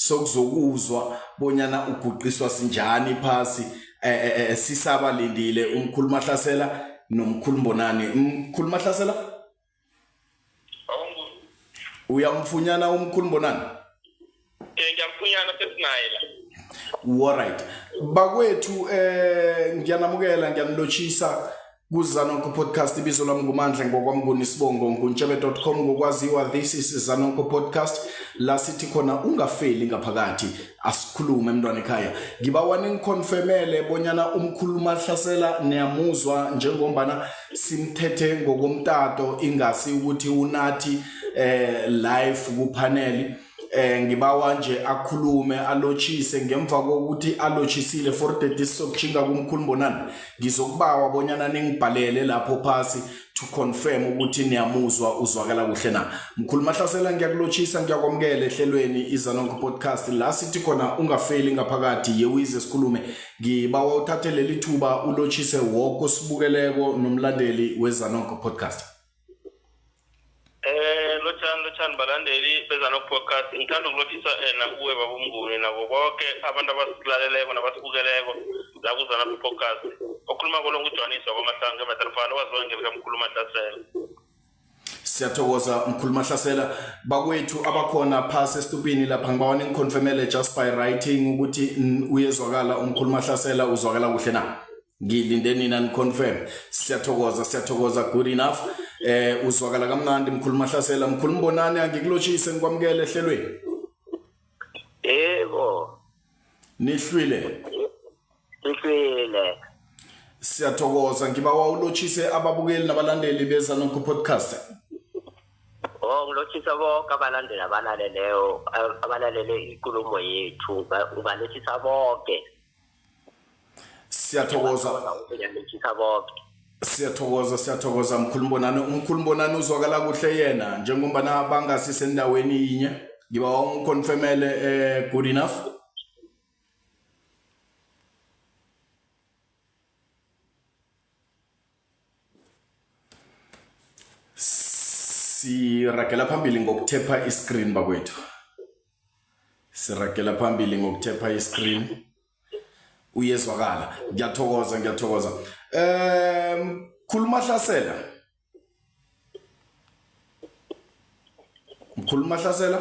Sokuzokuzwa bonyana uguqiswa sinjani phasi. Sisabalindile umkhulu Mahlasela nomkhulu Mbonani. Mkhulu Mahlasela, uyamfunyana umkhulu Mbonani? Ngiyamfunyana, sesinaye la. Alright. Bakwethu, ngiyanamukela, ngiyanilotshisa kuZanonko Podcast. Ibizo lami nguMandla ngokwaMnguni, sibongo nguntshebe.com ngokwaziwa. This is Zanonko Podcast, la sithi khona ungafeli ngaphakathi, asikhulume mntwana ekhaya. Ngibawa ningiconfirmele bonyana umkhulu Mahlasela niyamuzwa, njengombana simthethe ngokomtato, ingasi ukuthi unathi live kupanel. Ngibawa nje akhulume, alotshise. Ngemva kokuthi alotshisile, 4:30 sizokuchinga kumkhulu Mbonani. Ngizokubawa bonyana ningibhalele lapho phasi to confirm ukuthi niyamuzwa, uzwakala kuhle na. Mkhulu Mahlasela, ngiyakulotshisa, ngiyakwamukela ehlelweni iZanonko Podcast, la sithi khona ungafeli ngaphakathi, yewize sikhulume. Ngibawa uthathe leli thuba ulotshise woke osibukeleko nomlandeli weZanonko Podcast. Lotshani, lotshani balandeli beZanonko Podcast. Ngithanda ukulothisa nakuwe baba uMnguni, nabo bonke abantu abasilaleleko nabasibukeleko la kuZanonko Podcast. Okhuluma kolo nguJwaniswa kwaMahlangu eMatarfana, owaziwa ngelikaMkhulu Mahlasela. Siyathokoza, mkhulu Mahlasela. Bakwethu abakhona phasi esitupini lapha, ngibawa ningiconfirmele just by writing ukuthi uyezwakala umkhulu Mahlasela, uzwakala kuhle na? Ngilinde nina niconfirm. Siyathokoza, siyathokoza, good enough. Uzwakala kamnandi mkhulu Mahlasela. Mkhulu Mbonani, angikulotshise, ngikwamukele ehlelweni. Yebo. Nihlwile? Nihlwile. Siyathokoza. Ngibawa ulotshise ababukeli nabalandeli beZanonko Podcast. Oh, ngilotshisa bonke abalandeli abalaleleyo, abalalele inkulumo yethu, ngibalotshisa bonke. Siyathokoza. Ngiyalotshisa bonke. Siyathokoza, siyathokoza mkhulu Mbonani. Umkhulu Mbonani uzwakala kuhle yena, njengombana bangasisendaweni yinye. Ngibawa ungiconfirmele, good enough. Siragela phambili ngokuthepha iscreen bakwethu. Siragela phambili ngokuthepha iscreen. Uyezwakala. Ngiyathokoza, ngiyathokoza. Mkhulu Mahlasela. Mkhulu Mahlasela.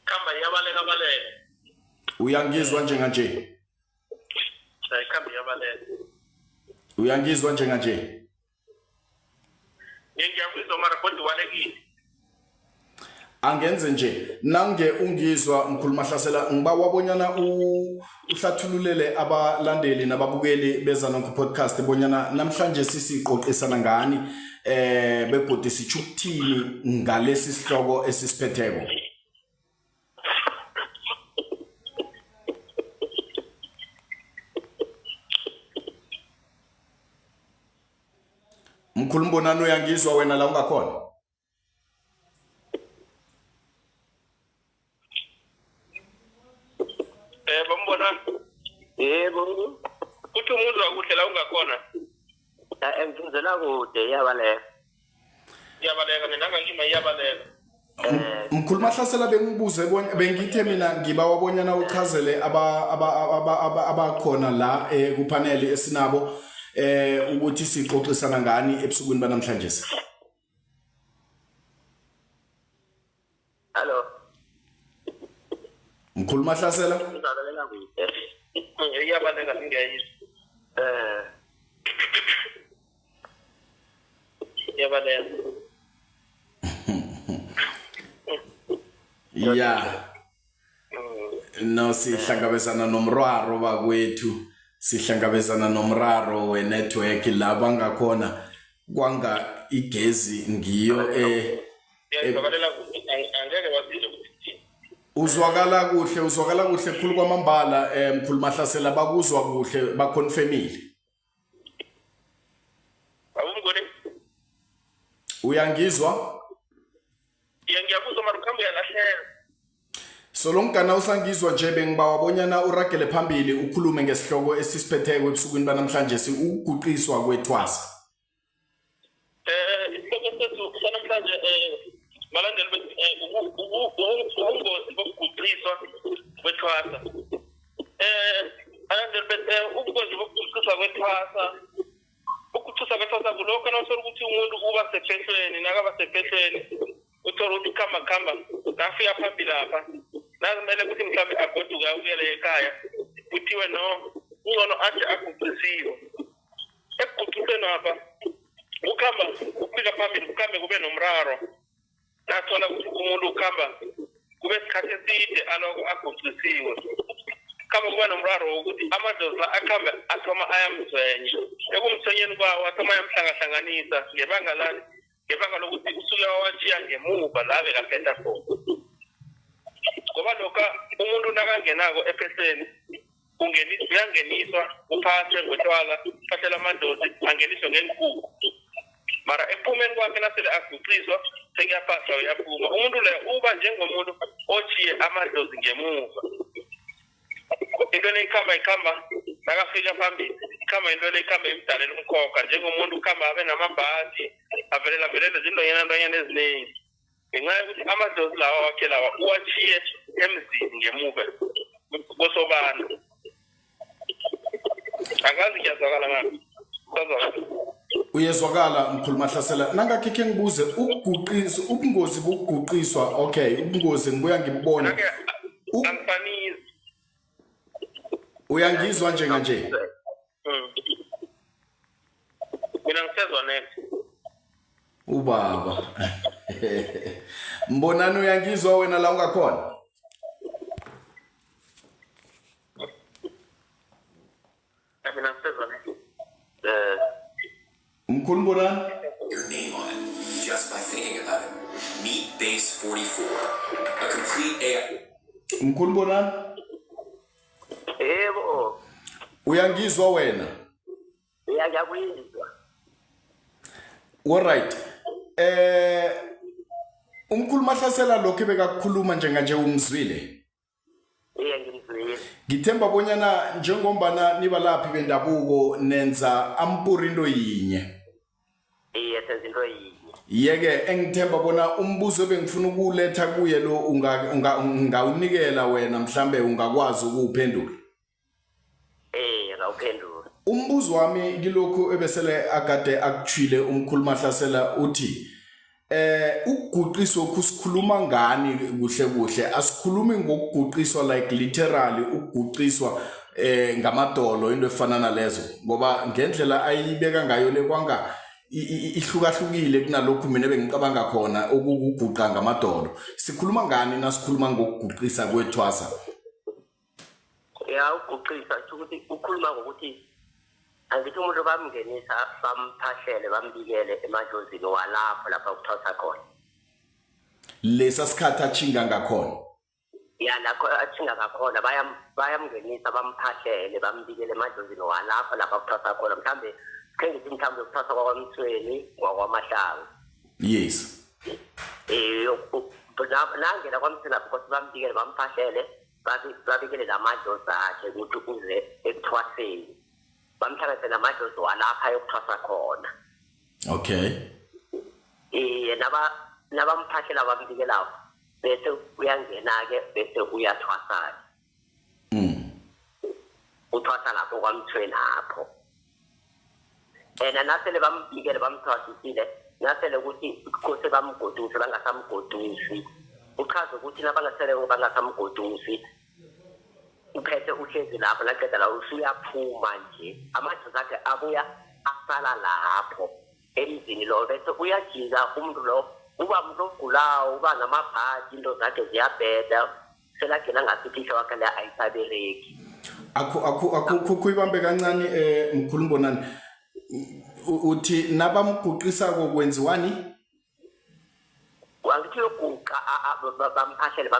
Khamba iyabaleka baleka. Uyangizwa njenganje? Ayikhamba iyabaleka. Uyangizwa njenganje? Ngiyakuzwa mara kodwa ubalekile. Angenze nje, nange ungizwa mkhulu Mahlasela, ngibawa bonyana uhlathululele abalandeli nababukeli beZanonko Podcast bonyana namhlanje sisiqoqisana ngani, begodu sitjho ukuthini ngalesi sihloko esisiphetheko. Mkhulu Mbonani, uyangizwa wena la ungakhona? Bambona. Yebo. Uthi umuzwa kuhle la ungakhona? Ngizwela kude, iyabaleka. Iyabaleka, mina ngangima iyabaleka. Mkhulu Mahlasela, bengibuze bengithe mina ngibawa bonyana uchazele abakhona la kupanel esinabo ukuthi sixoxisana ngani ebusukwini banamhlanje. Hello. Mkhulu Mahlasela. Ngizwela kude. Iyabaleka, ngiyayizwa. Iyabaleka. Ya. No, sihlangabezana nomraro bakwethu. Sihlangabezana nomraro we-network la bangakhona, kwanga igezi ngiyo Ngiyazwakalela kude, angeke wasizwe ukuthi Uzwakala kuhle, uzwakala kuhle khulu kwamambala, mkhulu Mahlasela, bakuzwa kuhle, baconfirmile. Awumngoni? Uyangizwa? Iya, ngiyakuzwa mara ukhambe uyalahleka. Solongana usangizwa nje, bengibawa bonyana uragele phambili ukhulume ngesihloko esisiphetheko ebusukwini banamhlanje, ukuguqiswa kwethwasa. Isihloko sethu sanamhlanje, balandeli bethu, Uthole ukuthi kuhamba kuhamba nafika phambili lapha nakumele ukuthi mhlawumbe agoduke abuyele ekhaya, kuthiwe no, kungcono athi aguqisiwe. Ekuguqiseni apha kukhamba kufika phambili, kukhambe kube nomraro. Nathola ukuthi umuntu ukhamba kube sikhathi eside aloko aguqisiwe, khamba kuba nomraro wokuthi amadlozi la akhambe athoma ayamzwenya. Ekumthwenyeni kwawo athoma ayamhlangahlanganisa. Ngebanga lani? Ngebanga lokuthi usuke wawatshiya ngemuva la bekaphetha khona. Ngoba lokha umuntu nakangenako ephehlweni, uyangeniswa, uphathwe ngotshwala, uphathela amadlozi, angeniswe ngeenkukhu. Mara ekuphumeni kwakhe, nasele aguqiswa, sekuyaphahla, uyaphuma. Umuntu leyo uba njengomuntu otshiye amadlozi ngemuva. Into le ikhamba ikhamba, nakafika phambili ikhamba, into le ikhamba imdalela umkhokha, njengomuntu ukhamba abe namabhadi, avelela velele zintonyana ntonyana eziningi, ngenxa yokuthi amadlozi lawa wakhe lawa uwatshiye emzini ngemuva kosobana. Angazi ngiyazwakala ngaphi, sazwakala? Uyezwakala, mkhulu Mahlasela. Nangakhe khe ngibuze, ukuguqiswa, ubungozi bokuguqiswa. Okay, ubungozi ngibuya ngibubone. Nake angifanisi. Uyangizwa njenganje? Mina ngisezwa next. Ubaba Mbonani, uyangizwa wena la ungakhona? Mina ngisezwa next. Mkhulu Mbonani. Your name on it just by thinking about it. Meet Base 44, a complete AI. Mkhulu Mbonani. Yebo. Uyangizwa wena? Ya, ngiyakuyizwa. Alright, umkhulu Mahlasela, lokho bekakukhuluma njenganje ungizwile? Iye, ngimzwile. Ngithemba bonyana njengombana nibalaphi bendabuko nenza ampuri into yinye. Iye, senza into yinye. Yeke engithemba bona umbuzo ebengifuna ukuwuletha kuye lo ungawunikela wena, mhlambe ungakwazi ukuwuphendula. Eh, ngawuphendula. Umbuzo wami kilokhu ebesele akade akuchwile umkhulu Mahlasela, uthi ukuguqiswa kusikhuluma ngani kuhle kuhle? Asikhulumi ngokuguqiswa like literally ukuguqiswa ngamadolo, into efana nalezo, ngoba ngendlela ayibeka ngayo le kwanga ihlukahlukile kunalokhu mina bengicabanga khona ukuguqa ngamadolo. Sikhuluma ngani nasikhuluma ngokuguqisa kwethwasa? Ya, uguqisa kusho ukuthi ukhuluma ngokuthi, angithi umuntu bamngenisa, bamphahlele, bambikele emadlozini walapho lapha kuthwasa khona. Lesa sikhathi achinga ngakhona? Ya, lapho athinga ngakhona, bayamngenisa, bamphahlele, bambikele emadlozini walapho lapha kuthwasa khona. Mhlambe khe ngithi mhlawumbe kuthwasa kwakwamthweni ngwakwamahlangu. Nangena kwamthweni lapho kosi bambikele, bamphahlele, babikele namadlozi akhe ukuthi uze ekuthwaseni, bamhlanganise namadlozi walapha ayokuthwasa khona. Iye, nabamphahlela, bambikelako, bese uyangena-ke, bese uyathwasa-ke. Uthwasa lapho kwamthweni apho. And nasele bambikele, bamthwasisile, nasele ukuthi kose bamgoduse, bangasamgodusi, uchaze ukuthi nabangasele bangasamgodusi, uphethe uhlezi lapho, naqeda la usuyaphuma nje, amadlozi akhe abuya asala lapho emzini lo, bese uyajika umuntu lo, uba umuntu ogulayo, uba namabhadi, into zakhe ziyabheda, selagcina ngathi ihlo wakhe le ayisabereki. Akhu kuyibambe kancane, mkhulu Mbonani. Uthi nabamguqisako kwenziwani? Angithi uyoguqa, bamphahlele,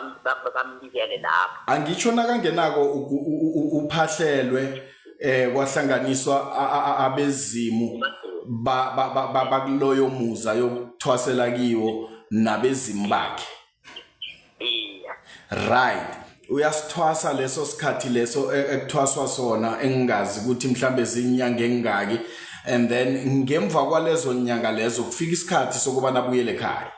bambikele lapho. Angitsho nakangenako uphahlelwe, kwahlanganiswa abezimu bakuloyo muza yokuthwasela kiwo nabezimu bakhe. Iya. Right, uyasithwasa leso sikhathi leso ekuthwaswa sona, engingazi ukuthi mhlambe zinyanga engaki, and then ngemva kwalezo nyanga lezo kufika isikhathi sokubana abuyele ekhaya.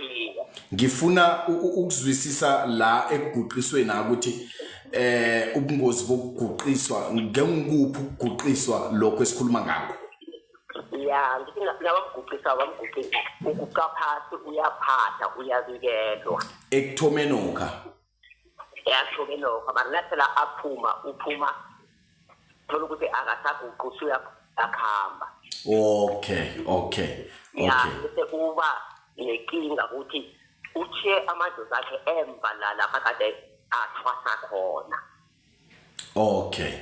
Iya. Ngifuna ukuzwisisa la ekuguqisweni ukuthi ubungozi bokuguqiswa ngengikuphi, ukuguqiswa lokho esikhuluma ngakho. Ya, ngithi nabamguqisa Nabaqeda bamguqisa, uguqa phasi, uyaphatha, uyabikelwa. Ekuthomeni okha. Ekuthomeni okha, mara nasela aphuma, uphuma thola ukuthi akasaguqi, usuyakhamba. Okay. Ya, bese kuba nenkinga ukuthi uthiye amadlozi akhe emva la lapha kade athwasa khona. Okay.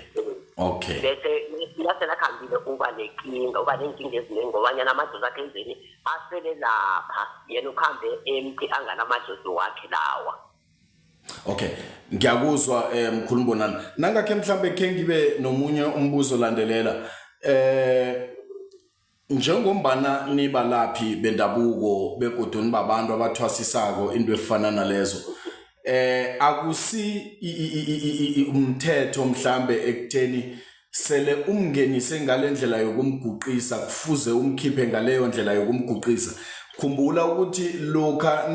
Bese nasela khambile uba nenkinga, uba ney'nkinga eziningi ngobanyana amadlozi akhe enzeni asele lapha, yena ukhambe empty anganamadlozi wakhe lawa. Okay, ngiyakuzwa mkhulu Mbonani. Nangakhe mhlambe khe ngibe nomunye umbuzo landelela. Njengombana nibalaphi bendabuko begodu nibabantu abathwasisako into efana nalezo, akusi umthetho mhlambe ekutheni sele umngenise ngalendlela yokumguqisa kufuze umkhiphe ngaleyo ndlela yokumguqisa? Khumbula ukuthi lokha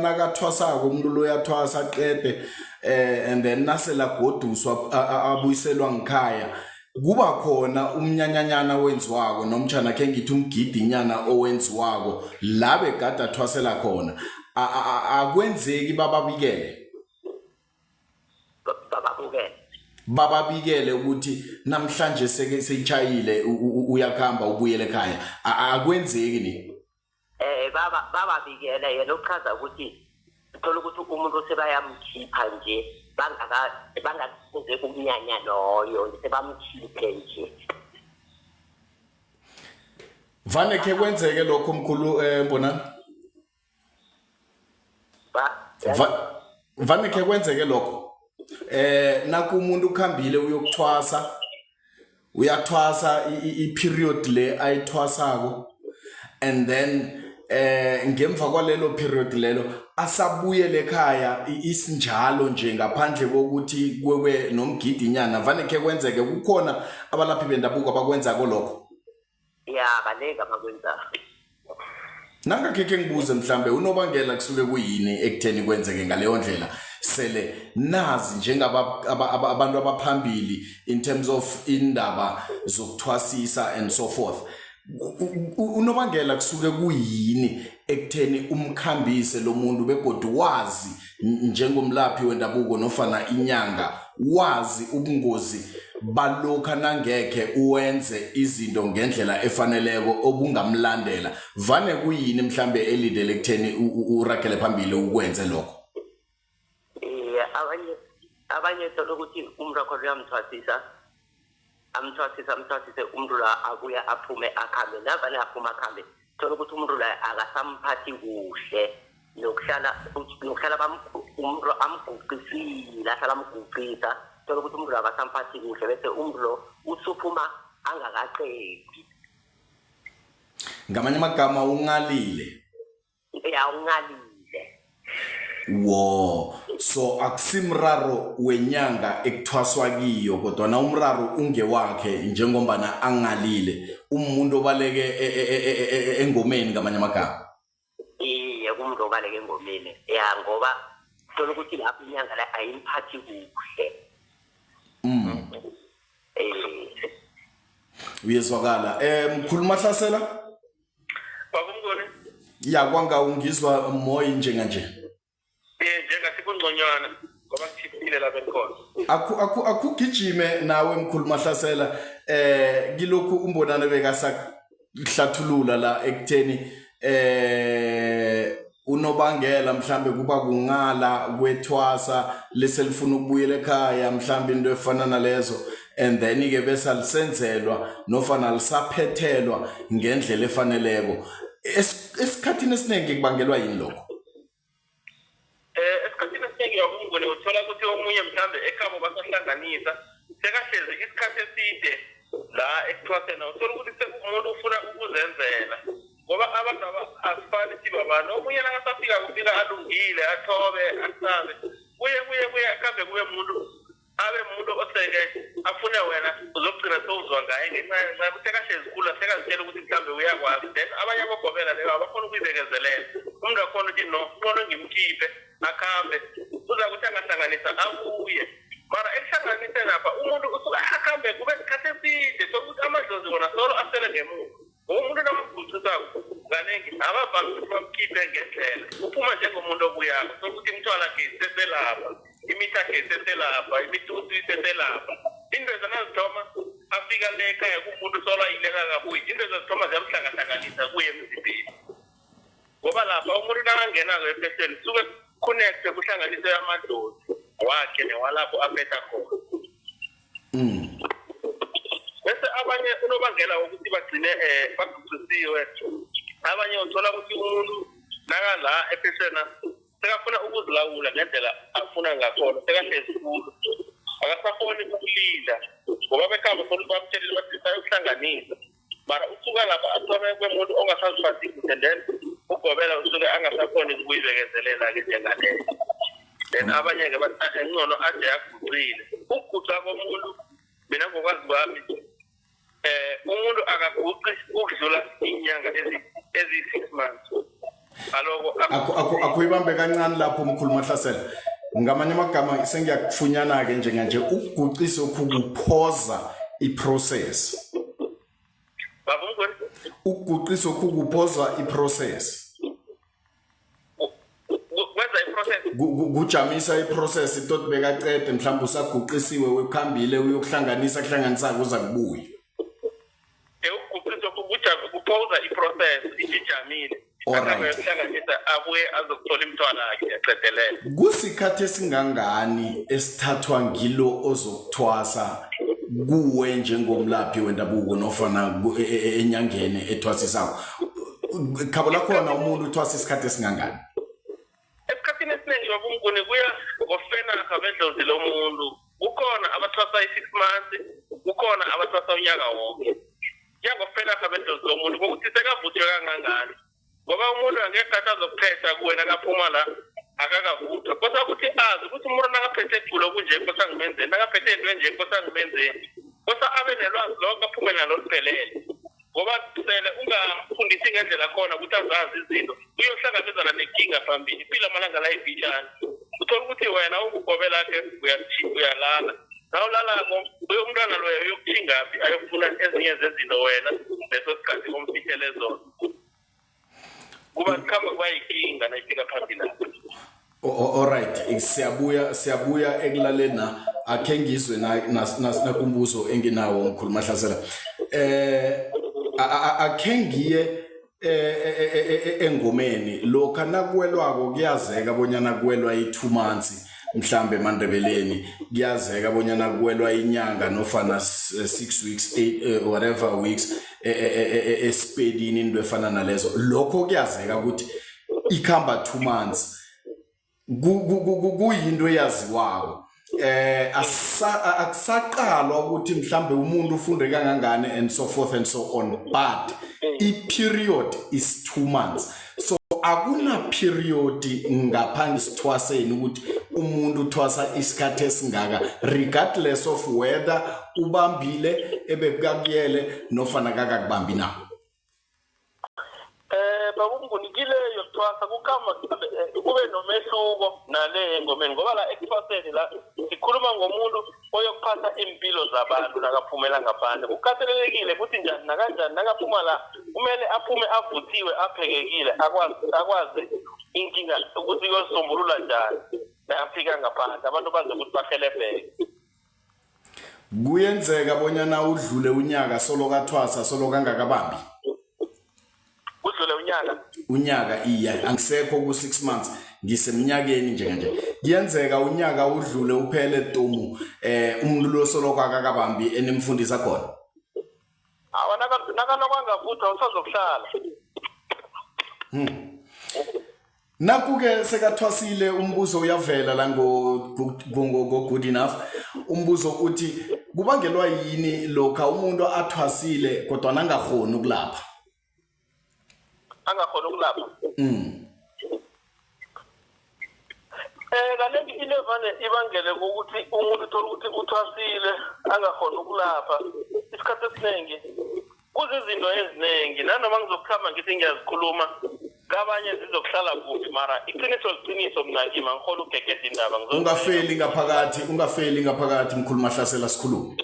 nakathwasako umuntu lo uyathwasa aqede, and then nasela goduswa abuyiselwa ngikhaya, kuba khona umnyanyanyana owenziwako nomtshana khe ngithi umgidinyana owenziwako la begade athwasela khona. Akwenzeki bababikele? Bababukele. Bababikele ukuthi namhlanje seke seyitshayile, uyakhamba ubuyele ekhaya. Akwenzeki ni? Baba bababikele, yena uchaza ukuthi uthola ukuthi umuntu sebayamkhipha nje bangaka bangakuze umnyanya loyo, sebamkhiphe nje. Vane khe kwenzeke lokho, mkhulu Mbonani? Ba Vane khe kwenzeke lokho, naku umuntu ukhambile uyokuthwasa, uyathwasa i-period le ayithwasako, and then ngemva kwalelo period lelo asabuyele ekhaya isinjalo nje ngaphandle kokuthi kube nomgidi nyana? Vane khe kwenzeke? Kukhona abalaphi bendabuko abakwenzako lokho? Ya, baningi abakwenzayo. Nangakhe khe ngibuze mhlambe, unobangela kusuke kuyini ekutheni kwenzeke ngaleyo ndlela, sele nazi njengaba abantu abaphambili in terms of indaba zokuthwasisa and so forth? Unobangela kusuke kuyini ekutheni umkhambise lo muntu begodu wazi njengomlaphi wendabuko nofana inyanga wazi ubungozi balokha nangekhe uwenze izinto ngendlela efaneleko obungamlandela? Vane kuyini mhlambe elindele ekutheni uragele phambili ukwenze lokho? Iye, abanye thola ukuthi umuntu wakhona uyamthwasisa, amthwasise, amthwasise, umuntu la abuye aphume akhambe. Navane aphuma akhambe, thola ukuthi umuntu la akasamphathi kuhle, nokuhlala umuntu amguqisile, ahlala amguqisa, thola ukuthi umuntu lo akasamphathi kuhle, bese umuntu lo usuphuma angakaqedi. Ngamanye amagama ungalile. Ya, ungalile. Wo, so akusimraro wenyanga ekuthwaswa kiyo, kodwana umraro ungewakhe njengombana angalile, umuntu obaleke engomeni ngamanye amagama. Iye, kumuntu obaleke engomeni, ya, ngoba thola ukuthi lapho inyanga la ayimphathi kuhle. Uyezwakala, mkhulu Mahlasela. Babumnguni. Ya, kwanga ungizwa moyi njenganje. Njengathi kungconywana ngoba ngithiphile lapha engikhona. Akugijime nawe, mkhulu Mahlasela, kilokhu uMbonane bekasahlathulula la ekutheni unobangela mhlambe kuba kungala kwethwasa leselifuna ukubuyela ekhaya, mhlambe into efana nalezo, and then ke bese alisenzelwa nofana lisaphethelwa ngendlela efaneleko. Esikhathini esiningi kubangelwa yini lokho? Esikhathini esiningi yakunguni uthola ukuthi omunye mhlambe ekhabo basahlanganisa, sekahlezi isikhathi eside la ekuthwaseni, uthola ukuthi sekumuntu ufuna ukuzenzela, ngoba abantu asifani sibabantu. Omunye nakasafika kufika alungile, athobe, asabe, kuye kuye kuye akhambe kube muntu, abe muntu oseke afune wena uzokugcina sewuzwa ngaye ngenxa yokuthi sekahlezi khulu, sekazitshela ukuthi mhlawumbe uyakwazi. Then abanye abogobela leyo abakhona ukuyibekezelela. Umuntu akhona ukuthi no, ngcono ngimkhiphe akhambe, uza kuthi angahlanganisa abuye, mara ekuhlanganise lapha umuntu usuke akhambe kube sikhathi eside sokuthi amadlozi wona solo asele ngemuva, ngoba umuntu namguqisako. Kanengi abavami ukuthi bamkhiphe ngendlela, uphuma njengomuntu obuyako, sokuthi imithwalo yakhe iseselapha, imithi yakhe iseselapha, imitutu iseselapha. Into ezanazithoma afika le ekhaya kumuntu solo ayile kakabuyi, into ezazithoma ziyamhlangahlanganisa kuye emzimbeni, ngoba lapha umuntu nakangenako ephehlweni suke connecte kuhlanganiswe amadlozi wakhe newalapho aphetha khona. Bese abanye unobangela wokuthi bagcine baguqisiwe, abanye uthola ukuthi umuntu nakala ephehlweni sekafuna ukuzilawula ngendlela afuna ngakhona, sekahlezi khulu, akasakhoni ukulinda, ngoba bekhamba solo bamtshelile bathi sayokuhlanganisa, mara usuka lapha athome kwemuntu ongasaziphathi kuhle, then ugobela usuke angasakhoni ukuyibekezelela-ke njengaleyo. Then abanye-ke bathi ngcono ade aguqile. Ukuguqa komuntu, mina ngokwazi kwami, umuntu akaguqi ukudlula inyanga eziyi-6 months aloko. Akuyibambe kancane lapho, mkhulu Mahlasela. Ngamanye amagama sengiyakufunyana-ke njenganje, ukuguqisa okhu kuphoza iprocess? Baba uMnguni. Ukuguqisa okhu kuphoza iprocess? Kwenza iprocess. Kujamisa iprocess tot bekacede, mhlawumbe usaguqisiwe, ukhambile uyokuhlanganisa, kuhlanganisa kuza kubuya. Ukuguqisa kuphoza iprocess ijamile. Akayohlanganisa, abuye azokuthola imithwalo yakhe aqedelele. Kusikhathi esingangani esithathwa ngilo ozokuthwasa kuwe njengomlaphi wendabuko nofana enyangeni ethwasisako? Khabo lakhona, umuntu uthwasa isikhathi esingangani? Esikhathini esiningi, babumnguni, kuya ngofenarha bedlozi lomuntu. Kukhona abathwasa i-6 months, kukhona abathwasa unyaka wonke. Kuya ngofenarha bedlozi lomuntu, kokuthi sekavuthwe kangangani, ngoba umuntu angekhe athi azokuphetha kuwe nakaphuma la akakavuthwa. Kosa ukuthi azi ukuthi umuntu nakaphethe gulo kunje, kosa ngimenzeni, nakaphethe into enje, kosa ngimenzeni, kosa abe nelwazi lonke, aphume nalo liphelele, ngoba sele ungamfundisi ngendlela khona ukuthi azazi izinto, uyohlangabezana nenkinga phambili. Impilo amalanga la ifitshane. Uthola ukuthi wena ungugobelakhe uyalala, nawulalako umntwana loyo uyokutshingaphi ayofuna ezinye zezinto wena leso sikhathi omfihlele zona? Kuba kukhamba kuba yinkinga nayifika phambili lapho. Alright, siyabuya ekulaleni na akhe ngizwe nakumbuzo enginawo, mkhulu Mahlasela. Akhe ngiye engomeni. Lokha nakuwelwako kuyazeka bonyana kuwelwa i-2 months mhlambe emandebeleni, kuyazeka bonyana kuwelwa inyanga nofana 6 weeks, 8, whatever weeks esipedini, into efana nalezo. Lokho kuyazeka ukuthi ikhamba 2 months, kuyinto eyaziwako. Akusaqalwa ukuthi mhlambe umuntu ufunde kangangani and so forth and so on, but i-period is 2 months. So akuna period ngaphandle sithwaseni ukuthi umuntu uthwasa isikhathi esingaka, regardless of whether ubambile ebekakuyele nofana kakakubambi na? Babumnguni, kile yokuthwasa kukhamba kube nomehluko nale engomeni, ngoba la ekuthwaseni la sikhuluma ngomuntu oyokuphatha impilo zabantu. Nakaphumela ngaphandle kukatelelekile ukuthi njani nakanjani nakaphuma la kumele aphume avuthiwe, aphekekile, akwazi inkinga ukuthi uyosombulula njani nakafika ngaphandle, abantu bazi ukuthi bahelebheke. Kuyenzeka bonyana udlule unyaka solo kathwasa, solo kangakabambi? Kudlule unyaka? Unyaka, iya. Angisekho ku-6 months, ngiseminyakeni njenganje. Kuyenzeka unyaka udlule uphele tomu, umuntu lo soloko akakabambi enimfundisa khona? Awa, nakalokwangavuthwa usazokuhlala. Naku-ke sekathwasile, umbuzo uyavela la ngo-good enough. Umbuzo uthi kubangelwa yini lokha umuntu athwasile kodwa angakhoni ukulapha? Angakhona ukulapha? Kanengi into evane ibangele ukuthi umuntu uthole ukuthi uthwasile angakhona ukulapha, isikhathi esiningi kuzizinto eziningi, nanoma ngizokukhamba ngithi ngiyazikhuluma kabanye zizokuhlala kuphi, mara iqiniso liqiniso. Mina kimi angikhona ukugegeda indaba. Ungafeli ngaphakathi, ungafeli ngaphakathi, mkhulu Mahlasela, sikhulume.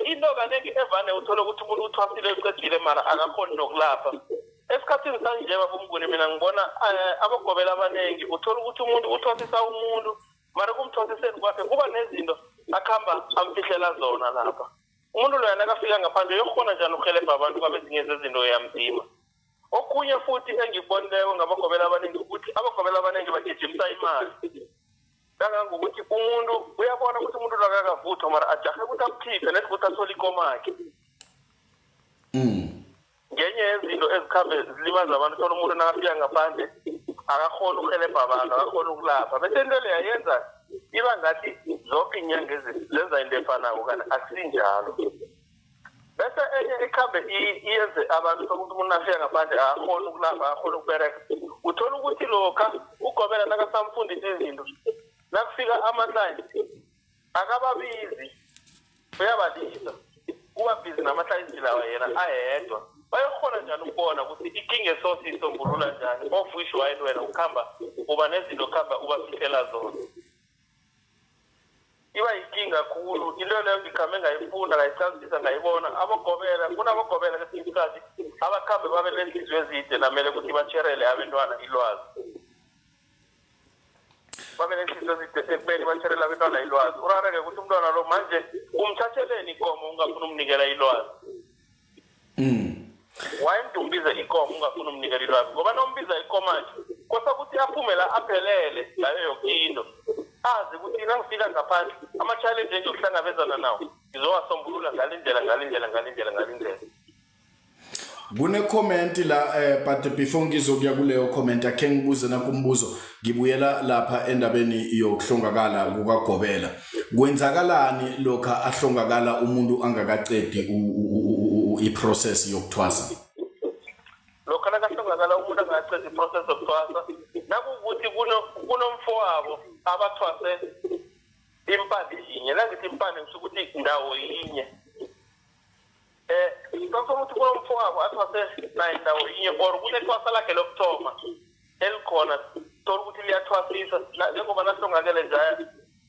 Into kanengi evane uthole ukuthi umuntu uthwasile, uqedile, mara akakhoni nokulapha. Esikhathini sanje babumnguni mina ngibona abagobela abaningi uthola ukuthi umuntu uthwasisa umuntu mara kumthwasiseni kwakhe kuba nezinto akhamba amfihlela zona lapha. Umuntu loya nakafika ngaphandle uyokhona njani ukuhelebha abantu kwabezinye zezinto yamdima. Okunye futhi engikubonileko ngabagobela abaningi ukuthi abagobela abaningi bagijimisa imali. Kangangokuthi umuntu uyabona ukuthi umuntu lo akakavuthwa mara ajahe ukuthi amkhiphe nethi ukuthi athole ikomakhe. Ngenye yezinto ezikhambe zilimaza abantu thola umuntu nakafika ngaphandle akakhona ukuhelebha abantu, akakhona ukulapha. Bese into leyo yenza iba ngathi zonke iinyanga zenza into efanako kanti akusinjalo. Bese enye ikhambe iyenze abantu sokuthi umuntu nafika ngaphandle akakhona ukulapha, akakhona ukubereka. Uthola ukuthi lokha ugobela nakasamfundisa izinto, nakufika ama-client akababizi, uyabalisa. Kuba busy nama-client lawa yena ayedwa. Bayokhona njani ukubona ukuthi ikinga esosi isombulula njani, of which while wena ukhamba uba nezinto okhamba ubafihlela zona. Iba yinkinga khulu into leyo ngikhambe ngayifunda ngayicazisa ngayibona. Abogobela kunabogobela kesinye isikhathi abakhambe babe nenhliziyo ezide namele ukuthi batsherele abentwana ilwazi. Babe nenhliziyo ezide ekubeni batsherele abentwana ilwazi. Urareke ukuthi umntwana lo manje umthatheleni ikomo ungafuni umnikela ilwazi. Why mntu umbize ikomo ungafuni umnikela ilwazi? Ngoba nombiza ikomo nje kosa ukuthi aphume la aphelele ngayo yoke into. Azi ukuthi nangifika ngaphandle ama-challenge engiyokuhlangabezana nawo ngizowasombulula ngale ndlela, ngale ndlela, ngale ndlela, ngale ndlela. Kune comment la but before ngizokuya kuleyo comment akhe ngibuze nakumbuzo ngibuyela lapha endabeni yokuhlongakala kukagobela. Kwenzakalani lokha ahlongakala umuntu angakaqedi i-process yokuthwasa? Lokha nakahlongakala umuntu angakaqedi i-process yokuthwasa, nakuwukuthi kunomfowabo abathwase impande yinye, nangithi impande ngisho ukuthi ndawo yinye. Ngicabanga ukuthi kunomfowabo athwase naye ndawo yinye or kunethwasa lakhe lokuthoma elikhona, thola ukuthi liyathwasisa njengoba nahlongakele njaya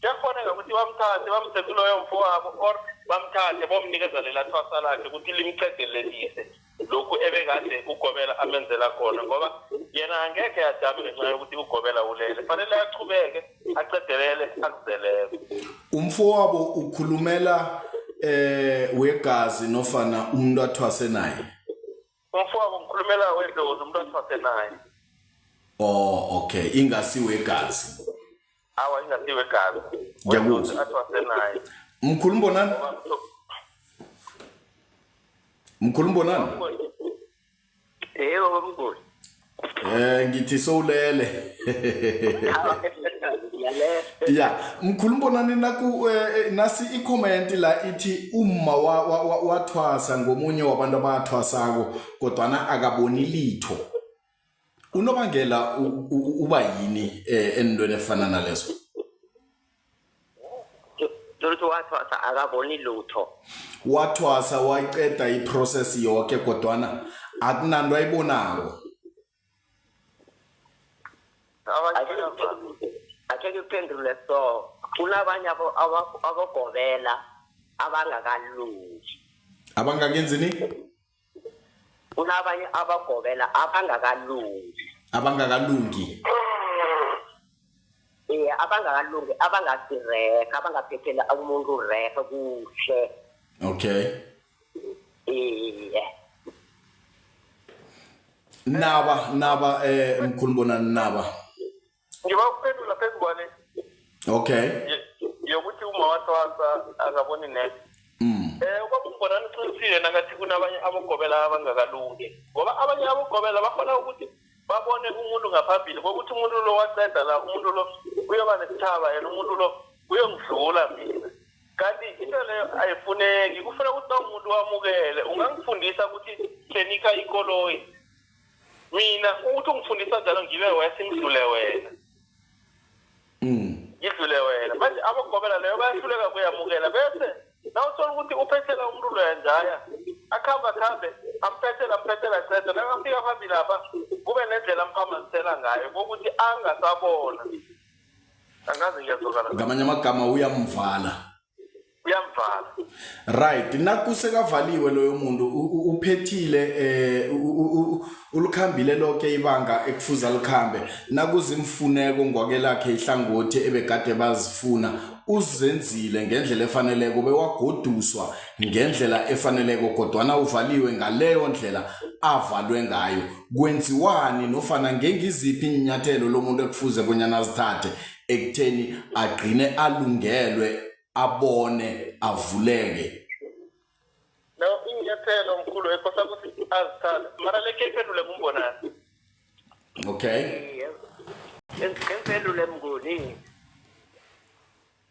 kuyakhoneka ukuthi bamthathe bamse kuloyo mfowabo or bamthathe bomnikeza lela thwasa lakhe ukuthi limqedelelise lokhu ebekade ugobela amenzela khona, ngoba yena angekhe ajame ngenxa yokuthi ugobela ulele, fanele achubeke aqedelele akuzeleko. Umfowabo ukhulumela wegazi nofana umuntu athwase naye? Umfowabo ngikhulumela wedlozi, umuntu athwase naye. Oh, okay, ingasi wegazi. Awa, ingasi wegazi. Ngiyakuzwa. Athwase naye. Mkhulu Mbonani? Mkhulu Mbonani? Yebo mkhulu. Ngithi sowulele. Ngiyalele. Ya, mkhulu Mbonani naku nasi i-comment la ithi umma wathwasa ngomunye wabantu abathwasako kodwana akaboni litho. Unobangela uba yini entweni efana nalezo? Lutho wathwasa akaboni lutho. Wathwasa waqeda i-process yonke kodwana akunanto ayibonako. Ake ngiphendule so kunabanye abagobela abangakalungi. Abangakenzini? Kunabanye abagobela abangakalungi. Abangakalungi. Abangakalungi, abangasirehe, abangaphephela umuntu rehe kuhle. Okay. Iye. Naba mkhulu Mbonani naba. Ngiba ukuphendula phezu kwale. Okay. Yokuthi uma wathwasa akaboni net. Ubaba uMbonani uqinisile nakathi kunabanye abagobela abangakalungi. Ngoba abanye abagobela bakhona ukuthi babone umuntu ngaphambili kokuthi umuntu lo waqeda la, umuntu lo uyoba nesithaba yena, umuntu lo uyongidlula mina. Kanti into leyo ayifuneki, kufuna ukuthi umuntu wamukele. Ungangifundisa ukuthi hlenika ikoloyi, mina ukuthi ungifundisa njalo ngibe wese ngidlule wena. Ngidlule wena. Manje abagobela leyo bayahluleka kuyamukela, bese nawuthola ukuthi uphethela umuntu loya njaya akhamba khambe amphethela amphethela qeda nakafika phambili lapha kube nendlela amphambisela ngayo kokuthi angasabona. Angazi ngiyazwakala. Ngamanye amagama uyamvala. Uyamvala. Right, nakusekavaliwe loyo muntu uphethile ulukhambile lonke ibanga ekufuza likhambe, nakuzimfuneko ngwakelakhe ihlangothi ebegade bazifuna uzenzile ngendlela efaneleko bewagoduswa ngendlela efaneleko, kodwana uvaliwe ngaleyo ndlela avalwe ngayo. Kwenziwani nofana ngengiziphi inyathelo lomuntu ekufuze bonyana azithathe ekutheni agcine alungelwe, abone, avuleke? No, inyathelo mkhulu ekosa ukuthi azithathe, mara lekhe iphendule ngumbonani. Okay. Ngemphendule Mnguni.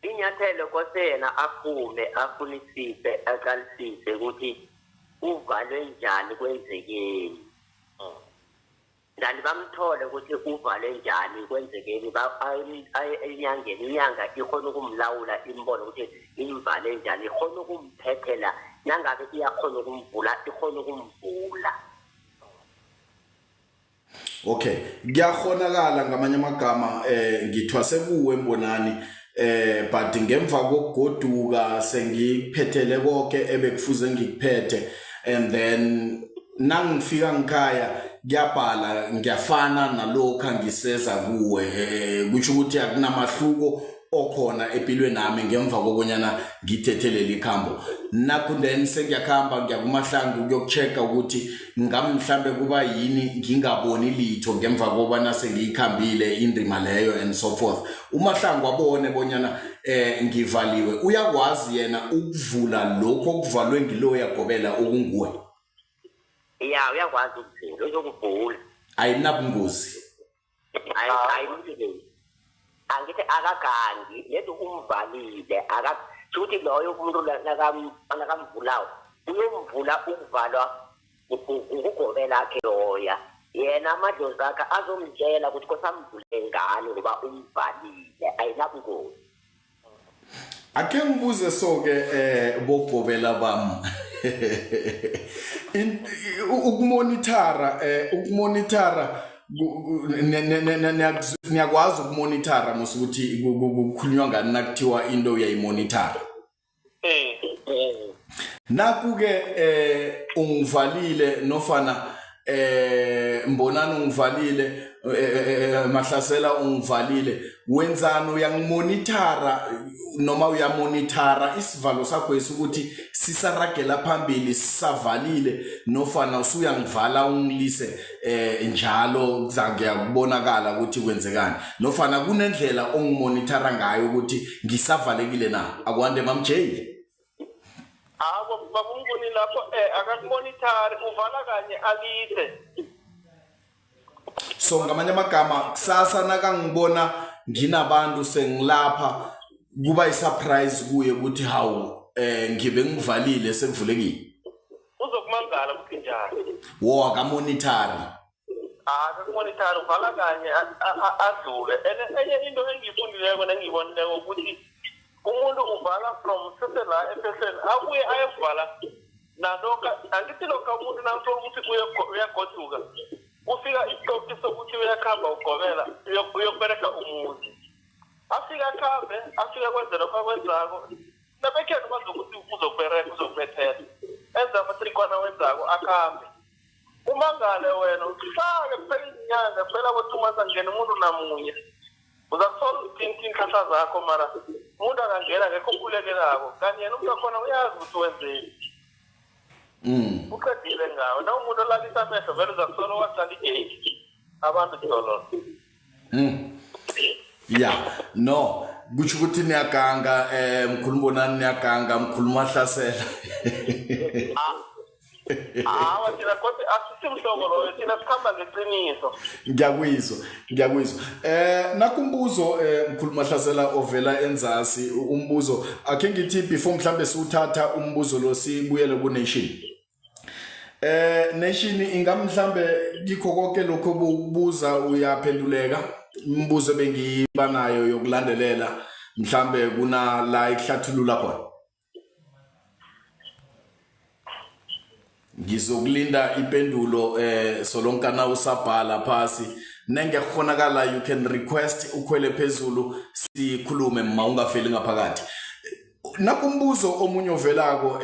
Inyathelo kose yena aphume afunisise aqalisise ukuthi uvalwe njani, kwenzekeni. Ndani bamthole ukuthi uvalwe njani, kwenzekeni, aye enyangeni. Inyanga ikhona ukumlawula, imbone ukuthi imvale njani, ikhona ukumphethela nangabe iyakhona ukumvula, ikhona ukumvula. Okay, kuyakhonakala ngamanye amagama ngithwase kuwe Mbonani, but ngemva kokugoduka sengiphethele konke ebekufuze ngikuphethe, and then nangifika ngikhaya kuyabhala, ngiyafana nalokho ngiseza kuwe, kusho ukuthi akunamahluko okhona empilweni nami ngemva kokonyana ngithethelele ikhambo nakho. Then sengiyakhamba ngiyakumahlangu kuyokuchecka ukuthi ngamhlambe kuba yini ngingaboni litho ngemva kobana sengiyikhambile indima leyo and so forth. Umahlangu abone bonyana ngivaliwe, uyakwazi yena ukuvula lokho okuvalwe ngiloya gobela okunguwe? Ya, uyakwazi ukuvula, uzokuvula. Ayinabungozi? Ayinabungozi, angithi akagangi lethi umvalile, shukuthi loyo umuntu nakamvulawo uyomvula ukuvalwa ukugobela akhe loya. Yena amadlozi akhe azomtshela ukuthi kosamvule ngani ngoba umvalile, ayinabungozi. Ake ngibuze so-ke bogobela bami, ukumonithara niyakwazi ukumonithara mos ukuthi kukhulunywa ngani nakuthiwa into uyayimonithara? Eh. Naku-ke ungivalile nofana Mbonani ungivalile, Mahlasela ungivalile, wenzani? Uyangimonithara noma uyamonithara isivalo sakho ukuthi sisaragela phambili sisavalile, nofana usuyangivala ungilise njalo kuzakuyakubonakala ukuthi kwenzekani, nofana kunendlela ongimonithara ngayo ukuthi ngisavalekile na? Akwande, Mam J. Hawo, babumnguni, lapho akakumonithari, uvala kanye alise. So ngamanye amagama, kusasa nakangibona nginabantu sengilapha, kuba isurprise kuye ukuthi hawu, ngibe ngivalile, sekuvulekile. Uzokumangala ukuthi njani. Wo, akamonithari? Akakumonithari, uvala kanye adlule. And enye into engiyifundileko nengiyibonileko ukuthi umuntu uvala from sese la ephehlweni, abuye ayokuvala nalokha. Angithi lokha umuntu namthola ukuthi uyagoduka, kufika isitoki sokuthi uyakhamba ugobela uyokubereka umuzi, afike akhambe, afike kwenze lokho akwenzako nabekhenu bazokuthi uzokubereka, uzokubethela, enze amatrikwana wenzako, akhambe. Umangale wena uhlale kuphela izinyanga, kuphela abo-2 months, angena umuntu namunye. Uzakuthola uzithinta iinhlahla zakho, mara umuntu akangena ngekho okhulekelako, kanti yena umuntu wakhona uyazi ukuthi wenzeni. Uqedile ngawe. Na umuntu olalisa amehlo vele uzakuthola wahlala igate, abantu dololo. Ya, no, kusho ukuthi niyaganga, mkhulu Mbonani, niyaganga, mkhulu Mahlasela. Hawa, thina kodwa asisimhlobo loyo, thina sikhamba ngeqiniso. Ngiyakuyizwa, ngiyakuyizwa. Nakumbuzo mkhulu Mahlasela ovela enzasi, umbuzo akhe ngithi before mhlambe siwuthatha umbuzo lo, sibuyele ku Nation. Nation, ingamhlambe kikho konke lokho obukubuza uyaphenduleka? Imibuzo bengiba nayo yokulandelela, mhlambe kuna la ikuhlathulula khona. Ngizokulinda ipendulo solonkana usabhala phasi. Nengekukhonakala, you can request ukhwele phezulu sikhulume, ma ungafeli ngaphakathi. Nakumbuzo omunye ovelako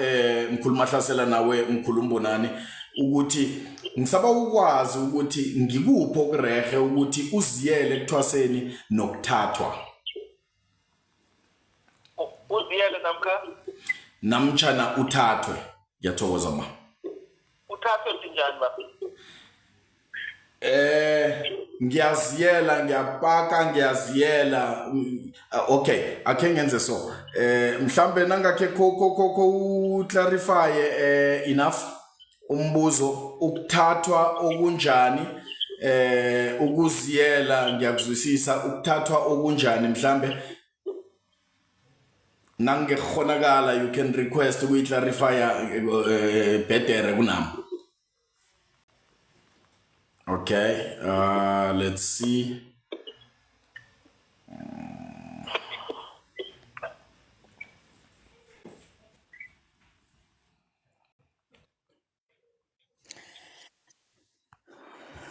mkhulu Mahlasela nawe mkhulu Mbonani ukuthi ngisaba ukwazi ukuthi ngikuphi okurehe ukuthi uziyele ekuthwaseni nokuthathwa. Uziyele namkha namtjhana uthathwe. Ngiyathokoza ma. Uthathwe njani ba? Ngiyaziyela, ngiyapaka, ngiyaziyela. Okay, akhe ngenze so. Mhlambe nangakhe ko ko ko ko clarify enough umbuzo ukuthathwa okunjani, ukuziyela ngiyakuzwisisa, ukuthathwa okunjani mhlambe nangekghonakala you can request ukuyiclarifya better kunami. Okay, let's see.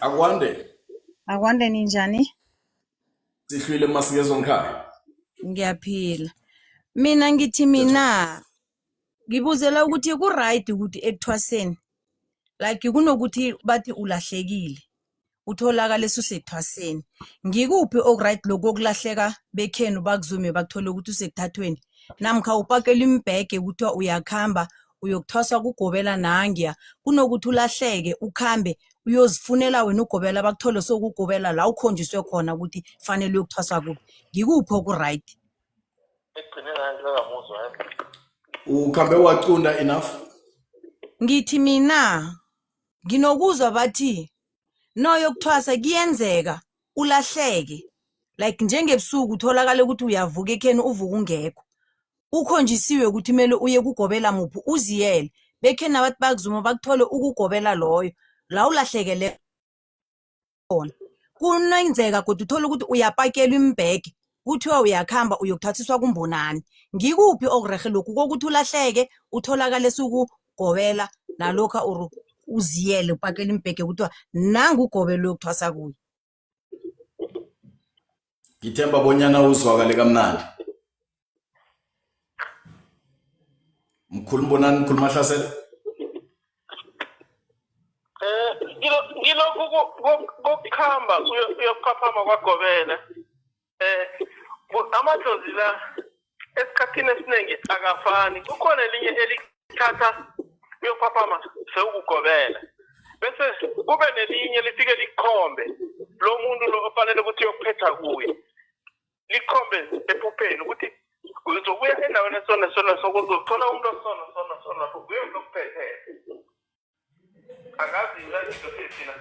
Akwande. Akwande, ninjani? Sihlwile masikezwa ngikhaya. Ngiyaphila. Mina ngithi mina ngibuzela ukuthi ku-right ukuthi ekuthwaseni like kunokuthi bathi ulahlekile utholakale susekuthwaseni, ngikuphi oku-right, lokhu kokulahleka bekhenu bakuzume bakuthole ukuthi usekuthathweni, namkha upakela imbhege kuthiwa uyakhamba uyokuthwaswa kugobela nangiya, kunokuthi ulahleke ukhambe uyozifunela wena ugobela bakuthole sokugobela la ukhonjiswe khona ukuthi fanele uyokuthwaswa kuphi? Ngikuphi oku-right? Ukhambe wacunda enough. Ngithi mina nginokuzwa bathi noyokuthwasa kuyenzeka ulahleke, like njengebusuku utholakale ukuthi uyavuka ekheni, uvuka ungekho, ukhonjisiwe ukuthi kumele uye kugobela muphi, uziyele bekheni nabathi bakuzuma bakuthole ukugobela loyo la ulahlekele khona. Kunenzeka kodwa uthole ukuthi uyapakelwa imbhege kuthiwa uyakhamba uyokuthathiswa kumbonani. Ngikuphi okurehe, lokhu kokuthi ulahleke utholakale sukugobela, nalokhu or uziyele upakele imbhege kuthiwa nangu ugobela uyokuthwasa kuye? Ngithemba bonyana uzwakale kamnandi. Mkhulu Mbonani, mkhulu Mahlasela. Ngilokhu kokukhamba uyokuphaphama kwagobela, amadlozi la esikhathini esiningi akafani. Kukhona elinye elikuthatha uyophaphama sewukugobela, bese kube nelinye lifike likhombe lo muntu lo ofanele ukuthi uyokuphetha kuye, likhombe ephupheni ukuthi uzokuya endaweni esona sona so uzothola umuntu osona sona sona lapho kuye umuntu okuphethele. Angazi into thina.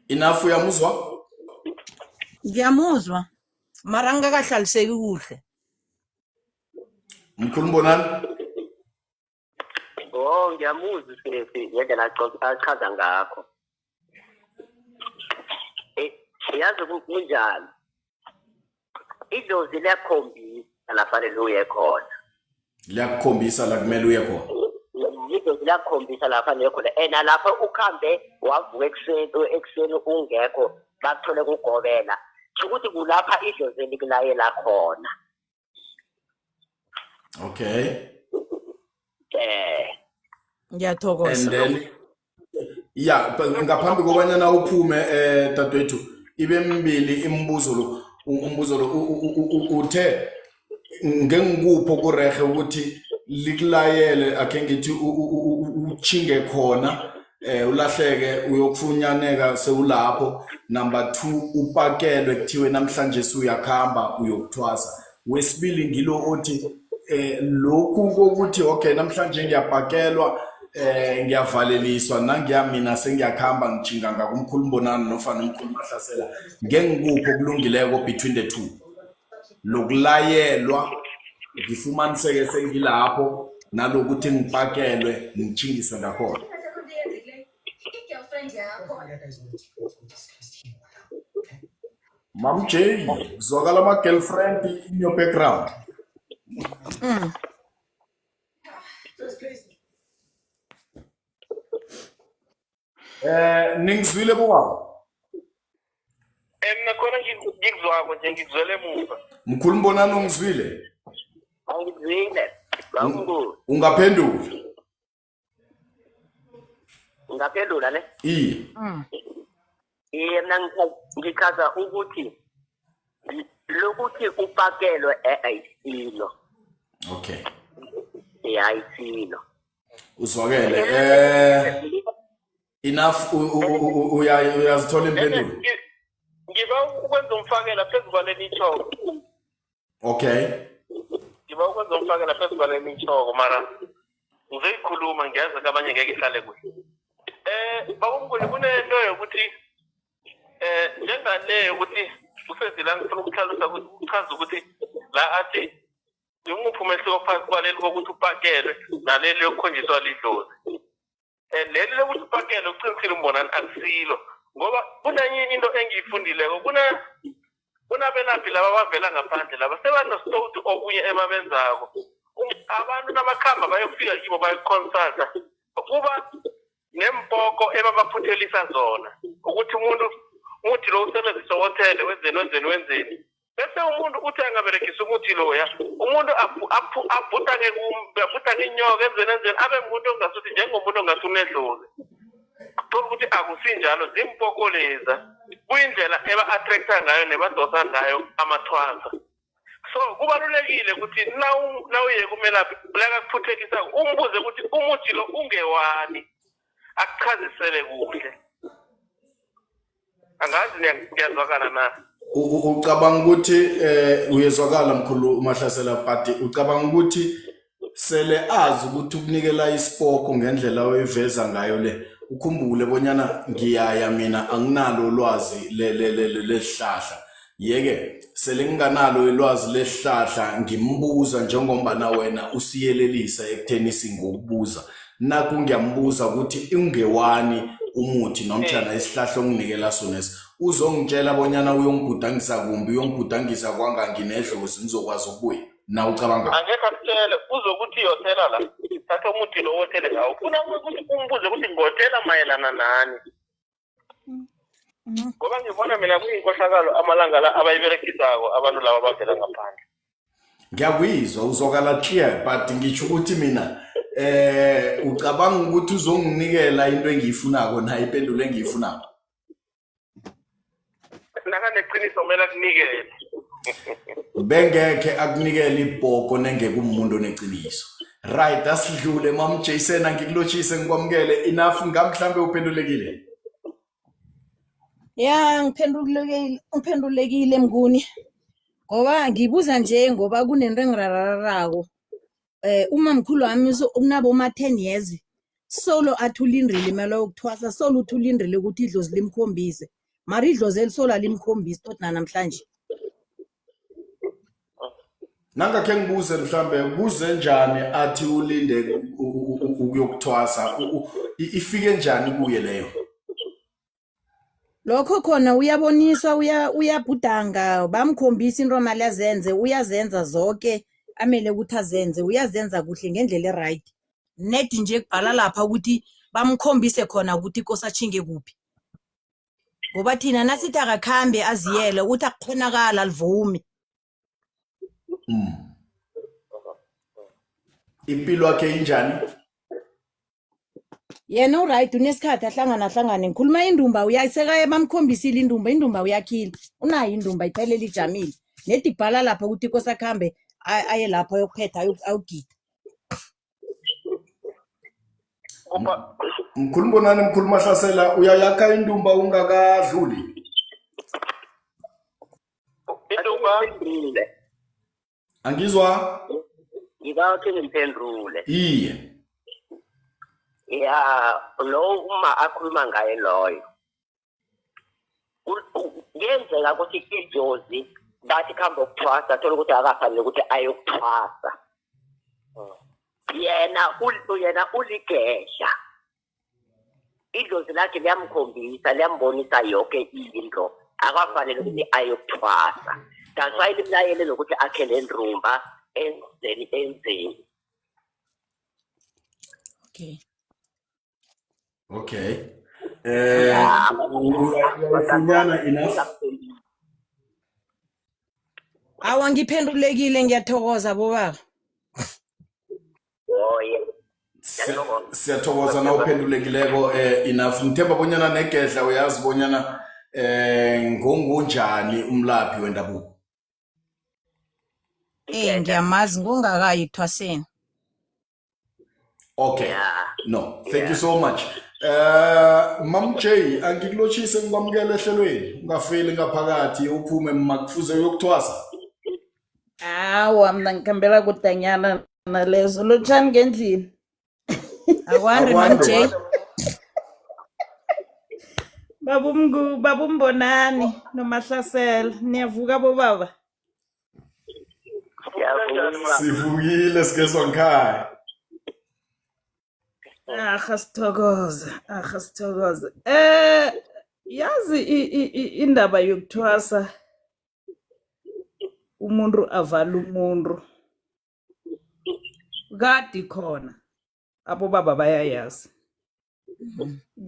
Enough, uyamuzwa? Ngiyamuzwa mara ngingakahlaliseki kuhle. Mkhulu Mbonani. Oh, ngiyamuzwa usesi ngendlela achaza ngakho. Yazi kunjani, idlozi liyakhombisa la fanele uye khona. Liyakukhombisa la kumele uye khona. Idlozi liyakhombisa la fanele uye khona, and lapho ukhambe wavuka ekuseni ungekho, bakuthole kugobela, ukuthi kulapha idlozi elikulayela khona. Okay. Ngiyathokoza. And then ya, ngaphambi kobanyana uphume dadwethu, ibe mbili imibuzo lo. Umbuzo lo uthe ngengikupho kurehe ukuthi likulayele, akhe ngithi uchinge khona, ulahleke uyokufunyaneka sewulapho. Number 2, upakelwe kuthiwe namhlanje uyakhamba uyokuthwasa. Wesibili ngilo othi lokhu kokuthi okay, namhlanje ngiyapakelwa, ngiyavaleliswa, nangiya mina sengiyakhamba ngijinga ngakumkhulu Mbonani nofana umkhulu Mahlasela, ngengikuphi okulungileko between the two, lokulayelwa ngifumaniseke sengilapho nalokuthi ngipakelwe ngitjhingiswe ngakhona? Mam J, zwakala ama-girlfriend in your background. Ningizwile bobaba? Emnandi. Nakhona ngikuzwako nje, ngikuzwele emuva. Mkhulu Mbonani, ungizwile? Angizwile, bawumnguni. Ungaphendula. Ngingaphendula ne? Iye. Iye, mina ngichaza ukuthi lokuthi upakelwe ayisilo. Okay. Eh, ayisilo. Uzwakele. Enough, uyazithola impendulo. Ngiba ukwenza umfakela phezu kwale mithoko. Okay. Ngiba ukwenza umfakela phezu kwale mithoko, mara ngizoyikhuluma, ngiyazi abanye ngeke ihlale kuhle. Babomkhulu, kunento yokuthi njengale yokuthi usezila, ngifuna ukuhlalisa, ukuchaza ukuthi la athi inguphi umehluko phakathi kwaleli kokuthi upakelwe naleli yokukhonjiswa lidlozi. Leli lokuthi upakelwe, uqinisile umbonani, akusilo, ngoba kunenye into engiyifundileko, kunabelaphi laba abavela ngaphandle laba sebanositoti okunye ebabenzako. Abantu nabakhamba bayofika kibo bayoconsulta, kuba nempoko ebabaphuthelisa zona ukuthi umuntu umuthi lo usebenzise wothele wenzeni wenzeni wenzeni, bese umuntu uthi angaberegisa umuthi loya, umuntu abhudange ngenyoka, enzeni enzeni, abe ngumuntu ongasuthi njengomuntu ongathi unedlozi. Thola ukuthi akusinjalo, zimpoko leza, kuyindlela eba-attracta ngayo nebadosa ngayo amathwasa. So kubalulekile ukuthi nawuye kumelaphi lakakuphuthelisa, umbuze ukuthi umuthi lo ungewani, akuchazisele kuhle. Angazi ngiyazwakala na? Ucabanga ukuthi uyezwakala mkhulu uMahlasela, but ucabanga ukuthi sele azi ukuthi ukunikela isipoko ngendlela oyiveza ngayo le, ukhumbule bonyana ngiyaya mina anginalo ulwazi lesihlahla, yeke sele nginganalo ilwazi lesihlahla, ngimbuza njengombana wena usiyelelisa ekutheni singokubuza, naku ngiyambuza ukuthi ungewani umuthi nomtshana isihlahla onginikela sona, uzongitshela bonyana uyongibhudangisa kumbi, uyongibhudangisa kwanga nginedlozi, ngizokwazi ukubuya na ucabanga? Angekhe akutshele, uzokuthi yothela la, thatha umuthi lo wothele ngawo. Ufuna ukuthi umbuze ukuthi ngothela mayelana nani, ngoba ngibona mina kuyinkohlakalo amalanga la abayiberegisako abantu laba abavela ngaphandle. Ngiyakuyizwa, uzwakala clear, but ngitsho ukuthi mina ucabanga ukuthi uzonginikela into engiyifunako na, impendulo engiyifunako? Nakaneqiniso kumele akunikele. Bengekhe akunikele ibhoko nengeke umuntu oneqiniso. Right, asidlule. Mam Jason, angikulotshise, ngikwamukele. Enough, ngamhlambe uphendulekile? Ya, ngiphendulekile, ngiphendulekile Mnguni. Ngoba ngibuza nje ngoba kunento engirararako. Uma mkhulu wami unabo ma 10 years solo athi ulindile imali yokuthwasa, solo uthi ulindile ukuthi idlozi limkhombise. Mara idlozi elisolo alimkhombisi tot namhlanje. Nangakhe ngibuze, mhlambe kuze njani athi ulinde ukuyokuthwasa? Ifike njani kuye leyo? Lokho khona uyaboniswa, uyabhudanga, bamkhombisa into mali azenze, uyazenza zonke amele ukuthi azenze, uyazenza kuhle ngendlela e-right. Net nje kubhala lapha ukuthi bamkhombise khona ukuthi ikosi atjhinge kuphi. Ngoba thina nasithi akakhambe aziyele, uthi akukhonakala, alivumi. Impilo yakhe injani? Yena u-right, unesikhathi ahlangana ahlangane. Ngikhuluma indumba, uyasekaye bamkhombisile indumba, indumba uyakhile. Unayo indumba iphelele ijamile. Nedi kubhala lapha ukuthi ikosi akhambe aye lapho ayokuphetha, ayogida. Kupha Mkhulu Mbonani, mkhulu Mahlasela, uyayakha indumba ungakadluli? Indumba? Ngiphendule. Angizwa. Ngibawa khe ngiphendule. Iye. Ya, lo uma akhuluma ngaye loyo, kuyenzeka ukuthi idlozi bathi kuhamba ukuthwasa, thola ukuthi akafanele ukuthi ayokuthwasa. Yena yena uligedla, idlozi lakhe liyamkhombisa, liyambonisa yonke into, akafanele ukuthi ayokuthwasa. That's why limlayele nokuthi akhe le ndumba, enzeni enzeni. Okay. Okay, uyayifunyana enough? Awa, ngiphendulekile, ngiyathokoza bobaba. Oye. Siyathokoza na uphendulekileko enough. Ngithemba bonyana negedla uyazi bonyana ngongunjani umlaphi wendabuko. Ngiyamazi ngongakayi ekuthwaseni. Okay. Yeah. No, thank you so much. Mam J, angikulotshise ngikwamukele ehlelweni. Ungafeli ngaphakathi uphume makufuze uyokuthwasa. Awa, mna ngikhambela kudanyana nalezo. Lotshani ngendlini. Akwande Mam J. Babumngu, babumbonani noMahlasela. Niyavuka bobaba? Siyavuka. Sivukile sikezwa ngikhaya. Aha, sithokoze. Aha, sithokoze. Yazi indaba yokuthwasa umuntu avala umuntu. Kade khona abobaba bayayazi.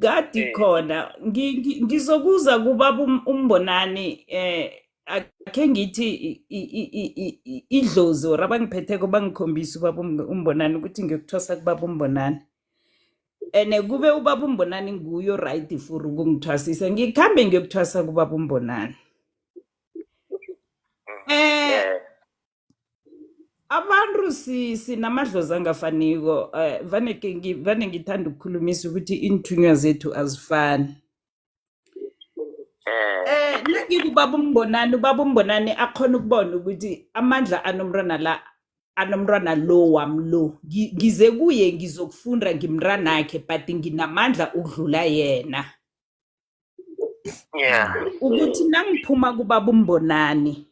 Kade khona ngizokuza kubaba uMbonani, akhe ngithi idlozi or abangiphetheko bangikhombisa ubaba uMbonani ukuthi ngiyokuthwasa kubaba uMbonani. Ene kube ubaba uMbonani nguye right for ukungithwasisa, ngikhambe ngiyokuthwasa kubaba uMbonani. Abantu sinamadlozi angafaniko. Vane ngithanda ukukhulumisa ukuthi iinthunywa zethu azifani. Nangikubaba uMbonani, ubaba uMbonani akhona ukubona ukuthi amandla anomntwana la, anomntwana lo wami lo. Ngize kuye ngizokufunda ngimntwanakhe, but nginamandla ukudlula yena. Ukuthi nangiphuma kubaba uMbonani,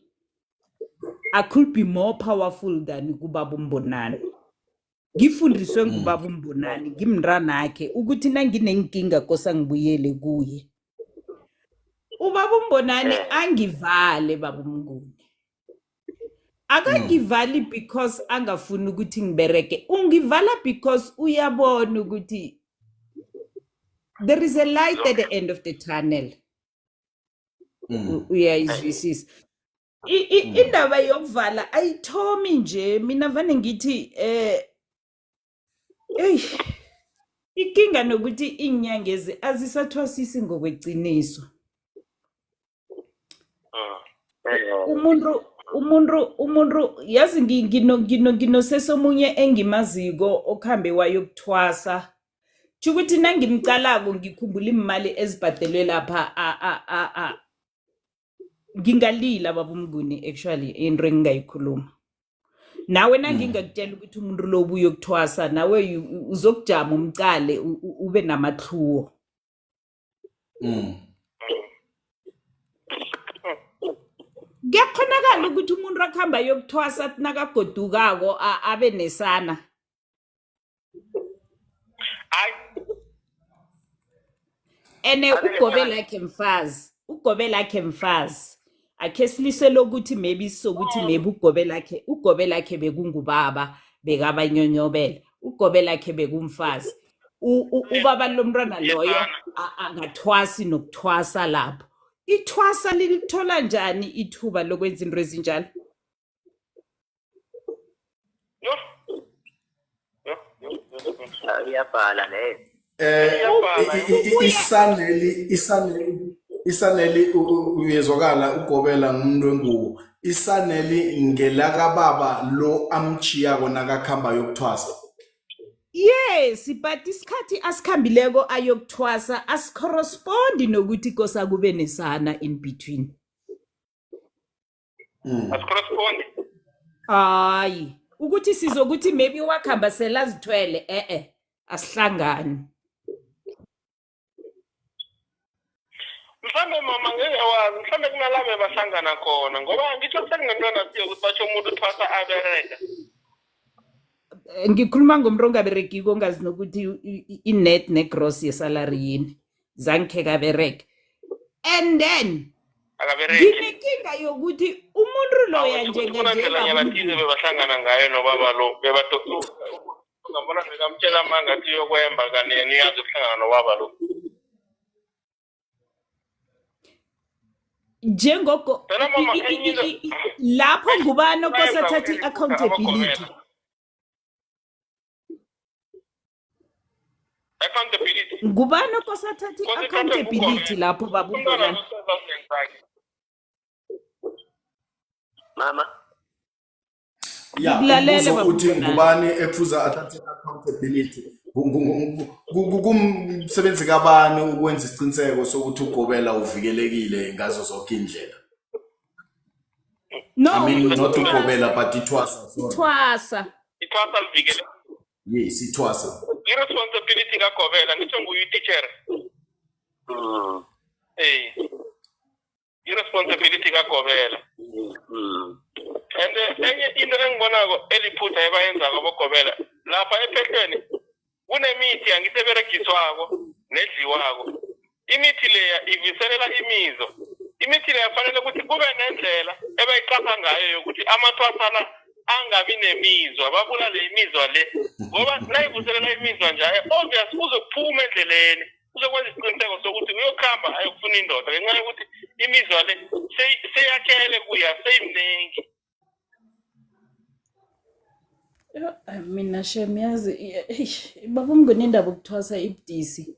I could be more powerful than kubaba uMbonani. Ngifundiswe ngubaba uMbonani, ngimntwanakhe, ukuthi nanginenkinga kosa ngibuyele kuye. Ubaba uMbonani angivale baba uMnguni. Akangivali because angafuni ukuthi ngibereke. Ungivala because uyabona ukuthi there is a light at the end of the tunnel. Uyayizwisisa. Indaba yokuvala ayithomi nje. Mina vane ngithi ey, inkinga nokuthi iinyangezi azisathwasisi ngokweqiniso. Umuntu yazi nginosesomunye engimaziko okhambe wayokuthwasa. Tjho ukuthi nangimqalako ngikhumbula imali ezibhadelwe lapha, ngingalila baba uMnguni, actually into engingayikhuluma. Nawe nangingakutshela ukuthi umuntu lo ubuyokuthwasa, nawe uzokujama umqale ube namathluwo. Kuyakhonakala ukuthi umuntu akuhamba ayokuthwasa athi nakagodukako abe nesana. Hayi. Ene ugobe lakhe mfazi, ugobe lakhe mfazi. Akhe silise lokuthi maybe sokuthi maybe ugobe lakhe bekungubaba bekabanyonyobela. Ugobe lakhe bekumfazi. Ubaba lomntwana loyo angathwasi nokuthwasa lapho. Ithwasa lilithola njani ithuba lokwenza into ezinjalo? Yo. Yo, yo, yo, yo. Iyabhala leyo. Isaneli uyezwakala ugobela ngumuntu wengubo. Isaneli ngelakababa lo amchiyako nakakhamba yokuthwasa. Yes, but isikhathi asikhambileko ayokuthwasa asicorrespondi nokuthi kosa kube nesana in between. Asicorrespondi. Hayi, ukuthi sizokuthi maybe wakhamba selazithwele, asihlangani. Mhlambe mama ngeke wazi, mhlambe kunalabo bahlangana khona ngoba ngitsho sekunentwana siyo ukuthi basho umuntu uthwasa abereka. Ngikhuluma ngomuntu ongaberegiko ongazi nokuthi i-net ne-gross yesalary yini. Zange kabereke. And then Akabereki. Nginenkinga yokuthi umuntu loya Awu, nje kuna ndlela nje nyana thize bebahlangana ngayo nobaba lo, ungabona bekamtshela amanga athi uyokwemba kanti yena uyazi ukuhlangana nobaba lo. Njengoko Phela mama enye into lapho ngubani okose bayenzako athathe eliphutha i-accountability? abagobela. Accountability. Ngubani okose athathe Kose ithathwe i-accountability ngugobela. lapho baba Umntwana uMbonani? losezandleni sakhe. Mama. Ya, Ngikulalele umbuzo baba uthi uMbonani. ngubani ekufuze athathe accountability? Kumsebenzi kabani ukwenza isiqiniseko sokuthi ugobela uvikelekile ngazo zonke indlela? I No, mean not ithwasa. ugobela but ithwasa, sorry. Ithwasa. Ithwasa livikele. Yes, ithwasa. I-responsibility kagobela ngitsho nguye utitjhere. Eh. I-responsibility kagobela. And enye into engibonako eliphutha ebayenzako abogobela lapha ephehlweni kunemithi angiseberegiswako nedliwako. Imithi leya ivuselela imizo. Imithi leya fanele ukuthi kube nendlela ebayiqapha ngayo yokuthi amathwasana angabi nemizwa, babulale imizwa le, ngoba nayivuselela imizwa nje obvious uzokuphuma endleleni, uzokwenza isiqiniseko sokuthi uyokuhamba ayokufuna indoda ngenxa yokuthi imizwa le seyakhele kuya seyimningi. Mina shem yazi eish, baba uMnguni, indaba ukuthwasa ibudisi.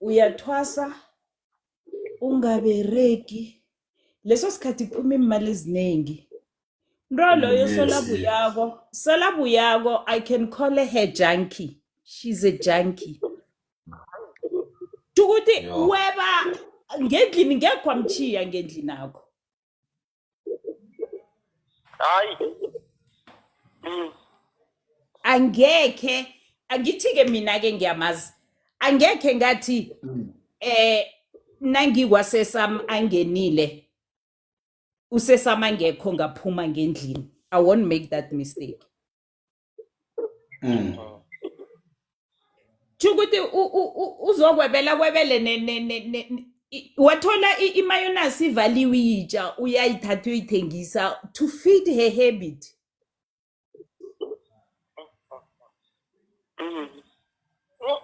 Uyathwasa ungaberegi, leso sikhathi kuphuma imali eziningi. Mntwana loyo solabuyako, solabuyako, I can call her junkie. She's a junkie. Tukuthi weba ngendlini ngekho amchiya ngendlini akho. Hayi. Angekhe angithi-ke mina-ke ngiyamazi, angekhe ngathi nangikwasesam angenile usesam angekho ngaphuma ngendlini. I won't make that mistake. Tsho ukuthi uzokwebela kwebele wathola imayonasi ivaliwe iyitsha, uyayithatha uyithengisa to feed her habit.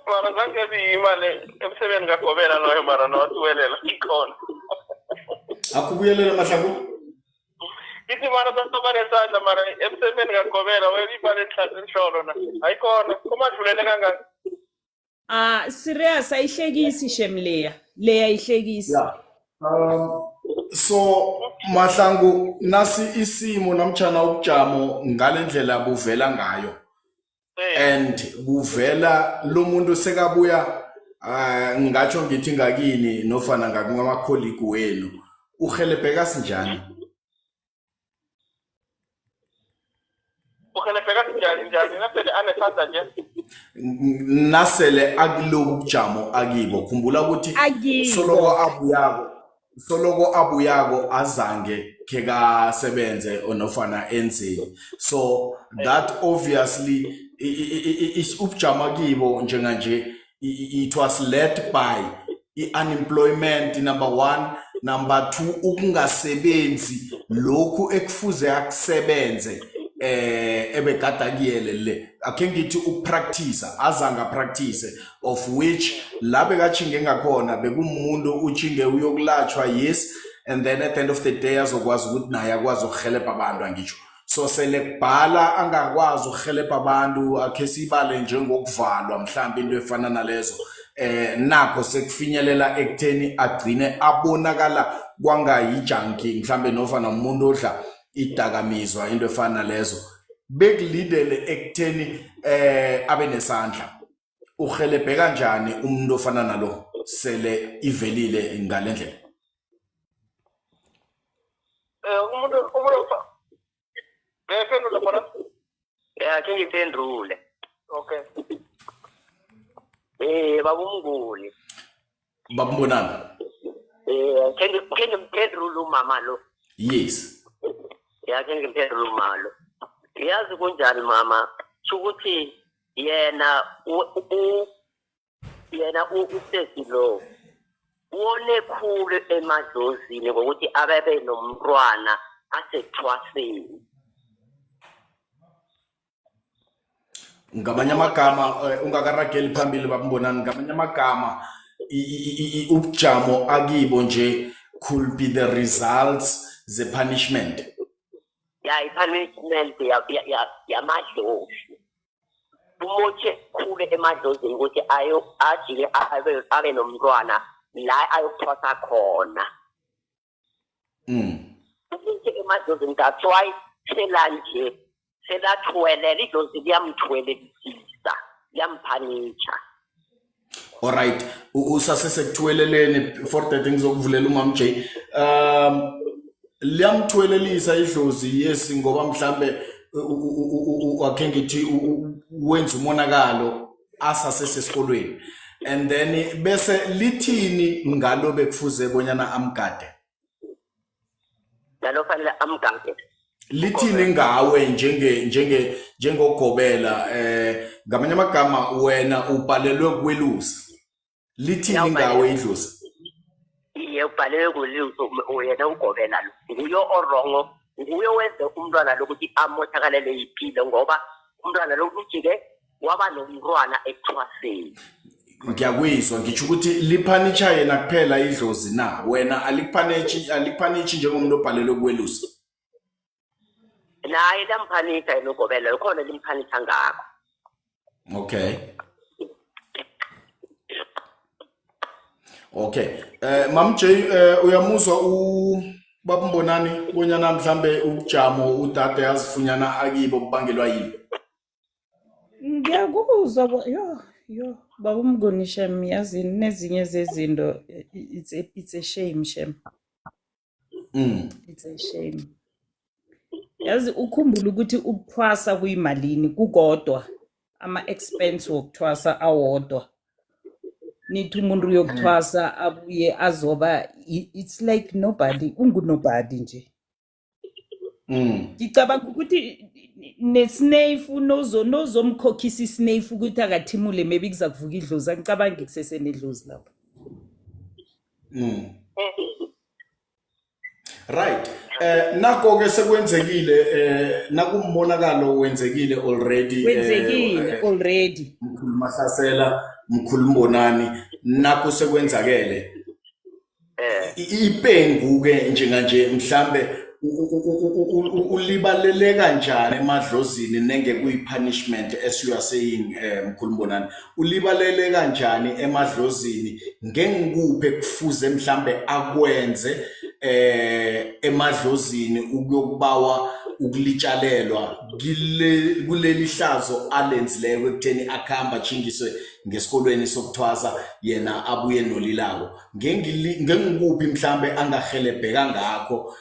Mara zange siyimali emsebeni kagobela loyo, mara nowathuwelela ikhona. Akubuyelela Mahlangu. Ithi mara sasaba nesandla mara emsebeni kagobela wena imali enhlolo na ayikhona umadlulele kangaka. Ah, serious, ayihlekisi shem leya. Leya ayihlekisi. Yeah. So Mahlangu, nasi isimo namtjana ubujamo ngalendlela buvela ngayo. And kuvela lo muntu sekabuya ngatsho ngithi ngakini nofana ngakumacolleague wenu, uhelebheka sinjani? Uhelebheka sinjani njani nasele anesandla nje? Nasele akulobu bujamo akibo, khumbula ukuthi soloko abuyako azange khekasebenze nofana enzeni, so that obviously ubujamo akibo njenganje it was led by i-unemployment number 1, number 2 ukungasebenzi lokhu ekufuze akusebenze ebegada kuyele le, akhe ngithi ukupractice azange practice, of which la bekachinge ngakhona bekumuntu uchinge uyokulatshwa, yes, and then at the end of the day azokwazi ukuthi naye akwazi ukuhelebha abantu, angitsho. So sele kubhala angakwazi ukuhelebha abantu, akhe sibale njengokuvalwa mhlawumbe into efana nalezo, nakho sekufinyelela ekutheni agcine abonakala kwangayi-junkie mhlambe nofana umuntu odla idakamizwa, into efana nalezo, bekulidele ekutheni abe nesandla. Uhelebhe kanjani umuntu ofana nalo sele ivelile ngalendlela? Umuntu ngiyaphendula khona. Ya, khe ngiphendule. Okay. Baba uMnguni. Babambonani. Khe ngimphendule umama lo. Yes. Ya, khe ngimphendule umama lo. Yazi kunjani mama, ukuthi yena yena usesi lo wone khulu emadlozini ngokuthi abebe nomntwana asethwaseni. Ngamanye amagama ungakarageli phambili babambonani, ngamanye amagama ubujamo akibo nje could be the results ze punishment. Ya, i-punishment yamadlozi. Umothe khulu emadlozini ukuthi ayo ajike abe nomntwana la ayokuthwasa khona. Ukuthi emadlozini, that's why selanje selathwelela idlozi, liyamthwelelisisa, liyamphanisha. Alright, usasesekuthuweleleni for that ngizokuvulela umam J. Liyamthwelelisa idlozi, yes, ngoba mhlambe akhe ngithi wenza umonakalo asasesesikolweni, and then bese lithini ngalo bekufuze bonyana amgade? Nalo fanele amgade. Lithini ngawe njengogobela? Ngamanye amagama, wena ubhalelwe kwelusa, lithini ngawe idlozi? Iye, ubhalelwe kwelusa yena ugobela lo. Nguye o-wrong, nguye wenze umntwana lokuthi amothakalele yiphilo, ngoba umntwana lo ujike waba nomntwana ekuthwaseni. Ngiyakwizwa. Ngitsho ukuthi liphanitsha yena kuphela idlozi na? Wena alikuphanitshi, alikuphanitshi njengomuntu obhalelwe kwelusa? Naye liyamphanisa yena ugobela, khona limphanisa ngakho. Okay, Mam J, uyamuzwa u Babambonani bonyana mhlambe ubujamo udade azifunyana akibo kubangelwa yini? Ngiyakuzwa yo yo, baba uMnguni, shem, yazi nezinye zezinto, it's a shame, shem. It's a shame. Yazi ukhumbule ukuthi ukuthwasa kuyimalini kukodwa, ama-expense wokuthwasa awodwa. Nithi umuntu uyokuthwasa abuye azoba it's like nobody, ungunobody nje. Ngicabanga ukuthi nesnefu nozomkhokhisa isnefu ukuthi akathimule, maybe kuza kuvuka idlozi. Angicabangi kusesenedlozi lapho. Right. Nakho ke sekwenzekile, nakumbonakalo wenzekile already. Wenzekile already. Mkhulu Mahlasela, mkhulu Mbonani, nakho sekwenzakele. Ipengu ke njenganje mhlambe ulibalele kanjani emadlozini nenge kuyi punishment, as you are saying, mkhulu Mbonani? Ulibalele kanjani emadlozini? Ngengikuphe kufuze mhlambe akwenze emadlozini ukuyokubawa ukulitshalelwa kuleli hlazo alenzileko ekutheni akuhamba achingiswe ngesikolweni sokuthwasa, yena abuye nolilako? Ngengikuphi mhlambe angahelebheka ngakho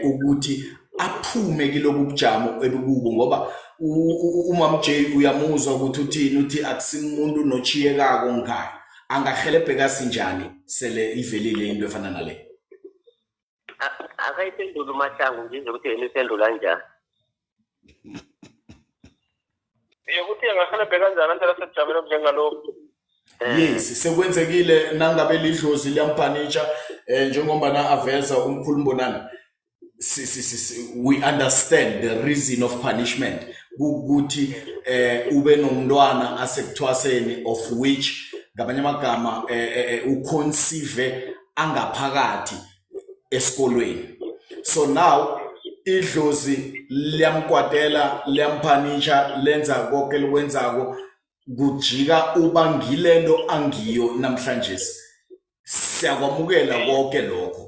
ukuthi aphume kilobu bujamo ebukubo? Ngoba umam J uyamuzwa ukuthi uthini, uthi akusimuntu nochiyekako ngikhaya. Angahelebheka sinjani sele ivelile into efana nale? Akayiphendula uMahlangu, ngizwe ukuthi yena uyiphendula kanjani. Yokuthi angahelebhe kanjani andlela sesijamele njengalokhu? Yes, sekwenzekile. Nangabe lidlozi liyamphanitsha, njengombana aveza umkhulu Mbonani, we understand the reason of punishment ukuthi ube nomntwana asekuthwaseni, of which ngamanye amagama uconceive angaphakathi esikolweni. So now idlozi liyamkwatela, liyamphanitsha, lenza konke likwenzako, kujika uba ngilento angiyo namhlanje. Siyakwamukela konke lokho.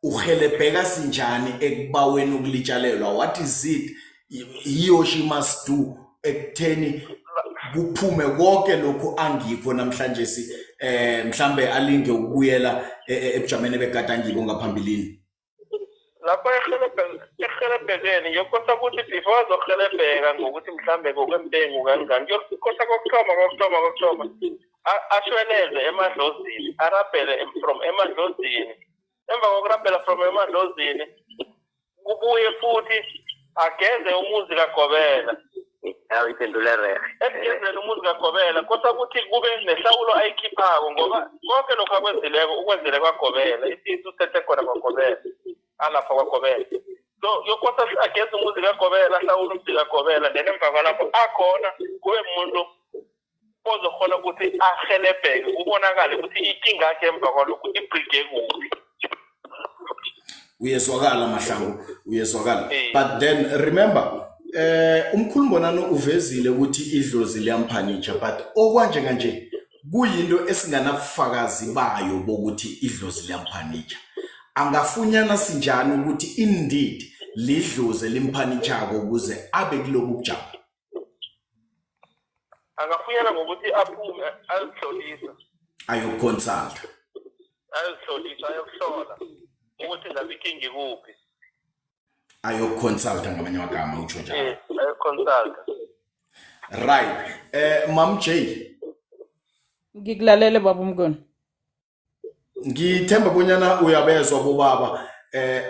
Uhelebheka sinjani ekubaweni ukulitshalelwa? What is it he or she must do ekutheni kuphume konke lokhu angikho namhlanje, si mhlambe alinge ukubuyela ebujameni begada ngibo ngaphambilini? Lapho ehelebhekeni ngiyokosa ukuthi before azohelebheka ngokuthi mhlambe ngokwempengu kangani, kuyokosa kokuthoma ashweleze emadlozini, arabhele from emadlozini. Emva kokurabhela from emadlozini, kubuye futhi ageze umuzi kagobela. Yaw, iphendule rehe. Ekugezeni umuzi kagobela kosa ukuthi kube nehlawulo ayikhiphako, ngoba konke lokhu akwenzileko ukwenzele kwagobela, isisu uthethe khona kwagobela, alapha kwagobela. So yokosa ageze umuzi kagobela, ahlawule umuzi kagobela, then emva kwalapho akhona kube muntu ozokhona ukuthi ahelebheke, kubonakale ukuthi inkinga yakhe emva kwalokhu ibrige kuphi. Uyezwakala Mahlangu, uyezwakala. Eh. But then remember, umkhulu Mbonano uvezile ukuthi idlozi liyamphanitsha, but okwanje kanje kuyinto esinganabufakazi bayo bokuthi idlozi liyamphanitsha. Angafunyana sinjani ukuthi indeed lidlozi limphanitshako ukuze abe kulobu bujamo? Angafunyana ngokuthi aphume azihlolise. Ayokuconsulta. Azihlolise, ayokuhlola ukuthi ngabe ikinga ikuphi. Ayokuconsulta ngamanye amagama, utsho njalo. Ayokuconsulta. Right. Mam J. Ngikulalele, baba uMnguni. Ngithemba bonyana uyabezwa bobaba.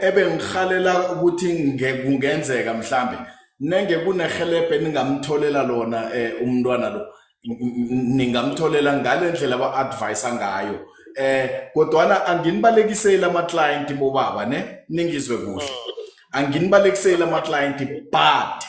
Ebengihalela ukuthi kungenzeka mhlambe nenge kunehelebhe ningamtholela lona umntwana lo, ningamtholela ngale ndlela ba-advise ngayo, kodwana anginibalekiseli ama-client bobaba, ne ningizwe kuhle, anginibalekiseli ama-client, but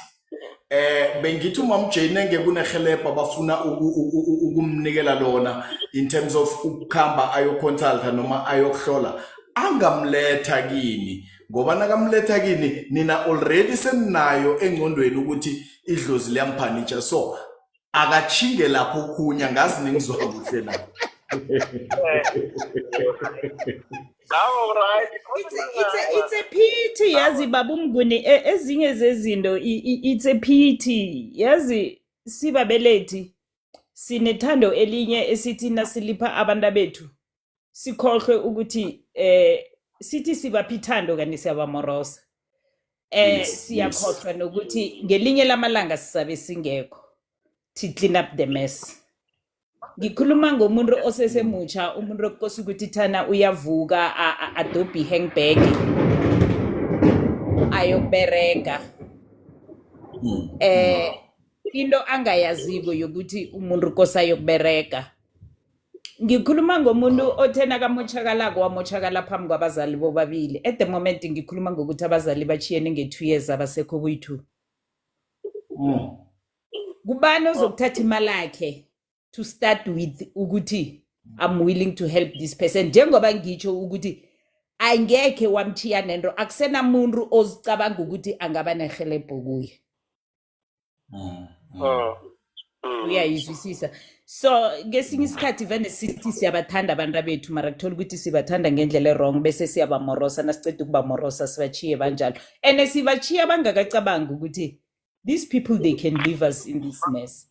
bengithi umam Jane nenge kunehelebha bafuna ukumnikela lona in terms of ukukhamba ayoconsulta noma ayokuhlola, angamletha kini, ngoba nakamletha kini nina already seninayo engcondweni ukuthi idlozi liyamphanitsha, so akachinge lapho khunya ngazi ningizwa kuhle na. Awu, right. It's a pity, yazi, baba uMnguni, ezinye zezinto it's a pity, yazi. Sibabelethi sinethando elinye esithi nasilipha abantu bethu sikhohlwe ukuthi sithi sibapha ithando kanti siyabamorosa. Siyakhohlwa nokuthi ngelinye lamalanga sisabe singekho to clean up the mess. Ngikhuluma ngomuntu osesemutsha, umuntu okose ukuthi thana uyavuka adobhe i-handbag ayokuberega, into angayaziko yokuthi umuntu kose ayokuberega. Ngikhuluma ngomuntu othena kamotjhakalako wamotjhakala phambi kwabazali bobabili. At the moment ngikhuluma ngokuthi abazali bachiyene nge-2 years, abasekho kuyi-two. Kubani ozokuthatha imali yakhe to start with ukuthi I'm willing to help this person, njengoba ngitsho ukuthi angekhe wamthiya nento, akusenamuntu ozicabanga ukuthi angaba nehelebho kuye? Uyayizwisisa? So ngesinye isikhathi vane sithi siyabathanda abantu bethu, mara kuthola ukuthi sibathanda ngendlela e-wrong, bese siyabamorosa. Nasiceda ukubamorosa sibachiye banjalo, and sibachiya bangakacabangi ukuthi these people, they can leave us in this mess.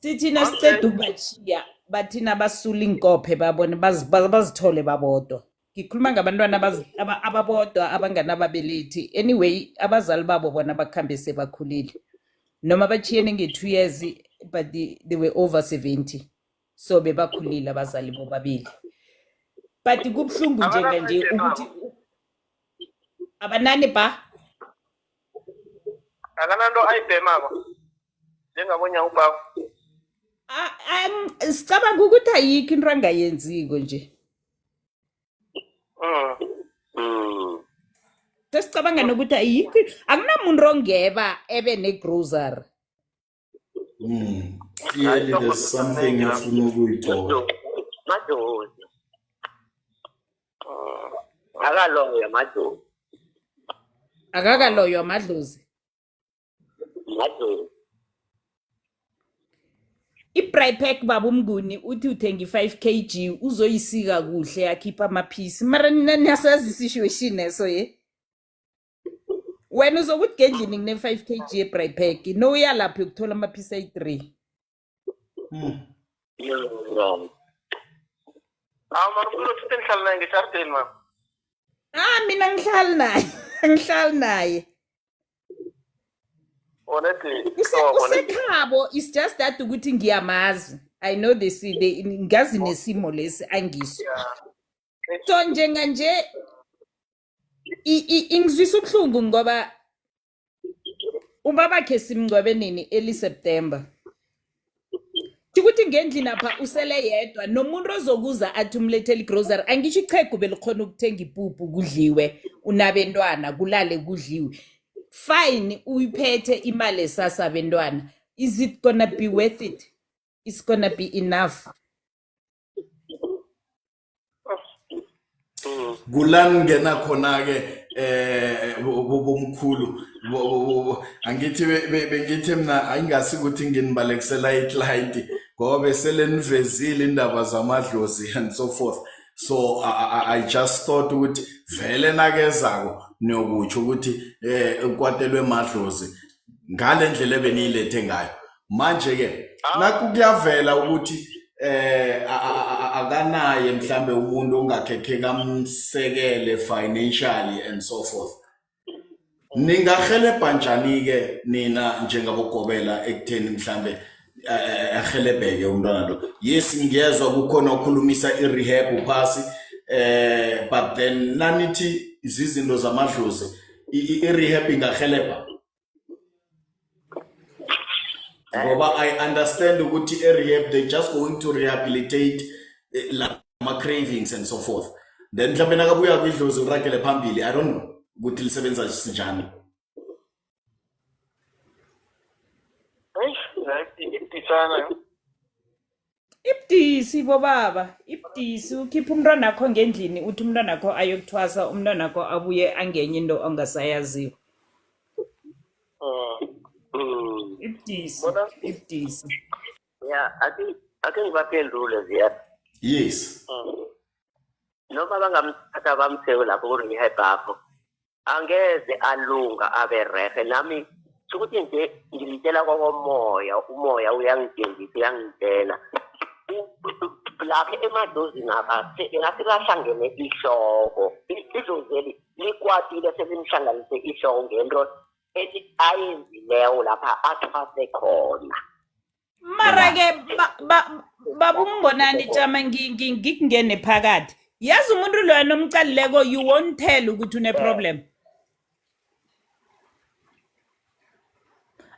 Sithi nasiceda ukubachiya bathina basula iinkophe, babone bazithole babodwa. Ngikhuluma ngabantwana ababodwa abanganababelethi. Anyway, abazali babo bona bakhambe sebakhulile, noma bachiyene nge-2 years, but they were over 70, so bebakhulile abazali bobabili. But kubuhlungu njenganje ukuthi abanani ba Akananto ayibhemako njengabonya ubaba? Sicabanga ukuthi ayikho into angayenziko nje. Sesicabanga nokuthi ayikho, akunamuntu ongeba ebe ne-grocery. Clearly there's something afuna ukuyithola. Madlozi. Akaloyo madlozi. Akakaloywa amadlozi. Madlozi. I-braai pack, baba uMnguni, uthi uthenga i-5 kg, uzoyisika kuhle akhipha amaphisi, mara nina niyasazi isituation eso ye. Wena uzokuthi ngendlini ngine-5 kg ye-braai pack, nowuya lapho yokuthola amaphisi ayi-3. No. Awu, mara umuntu othuthe nihlala naye ngejardeni, ma? Ah, mina ngihlali naye, ngihlali naye. Onethi Usekhabo, it's just that ukuthi ngiyamazi, I know the ngazi nesimo lesi angiso. So njenganje ingizwisa ubuhlungu ngoba ubabakhe simngcwabe nini? Early September. Ukuthi ngendlini apha usele yedwa nomuntu ozokuza athi umlethele igrocery. Angisho ichegu belikhona ukuthenga ipuphu kudliwe, unabentwana, kulale kudliwe, fine, uyiphethe imali esasa bentwana. Is it gonna be worth it? It's gonna be enough? Kula ningena khona-ke bomkhulu, angithi bengithi mina ayingasi ukuthi nginibalekisela i-client, ngoba besele nivezile indaba zamadlozi and so forth. So I just thought ukuthi vele nakezako niyokutsho ukuthi ukwatelwe madlozi ngale ndlela ebeniyilethe ngayo. Manje-ke nakhu kuyavela ukuthi akanaye mhlambe umuntu ongakhekhe kamsekele financially and so forth. Ningahelebha njani-ke nina njengabogobela ekutheni mhlambe ahelebheke umntwana lo? Yes, ngiyezwa kukhona okhulumisa i-rehab phasi, but then nanithi izinto zamadlozi, i-rehab ingahelebha? Ngoba I understand ukuthi e-rehab they just going to rehabilitate lama cravings and so forth, then mhlawumbe nakabuya kwidlozi liragele phambili. I don't know ukuthi lisebenza sinjani. Ibudisana. Ibudisi bobaba, ibudisi ukhipha umntwanakho ngendlini, uthi umntwanakho ayokuthwasa, umntwanakho abuye angenye into ongasayaziyo. Ibudisi. Ibudisi. Ya, ake ngibaphendule ziya. Yes. Noma bangamthatha bamseke lapho ku-rehab apho, angeze alunga abe rehe. Nami sukuthi nje ngilitshela kwakomoya, umoya uyangitshengisa, uyangitshela lapha emadlozini apha ngathi lahlangene ihloko. Idlozeli likwatile, selimhlanganise ihloko ngento ethi ayenzileyo lapha athwase khona. Mara-ke babumbonani tjama, ngikungene phakathi. Yazi umuntu loyo nomcalileko, you won't tell ukuthi une-problem.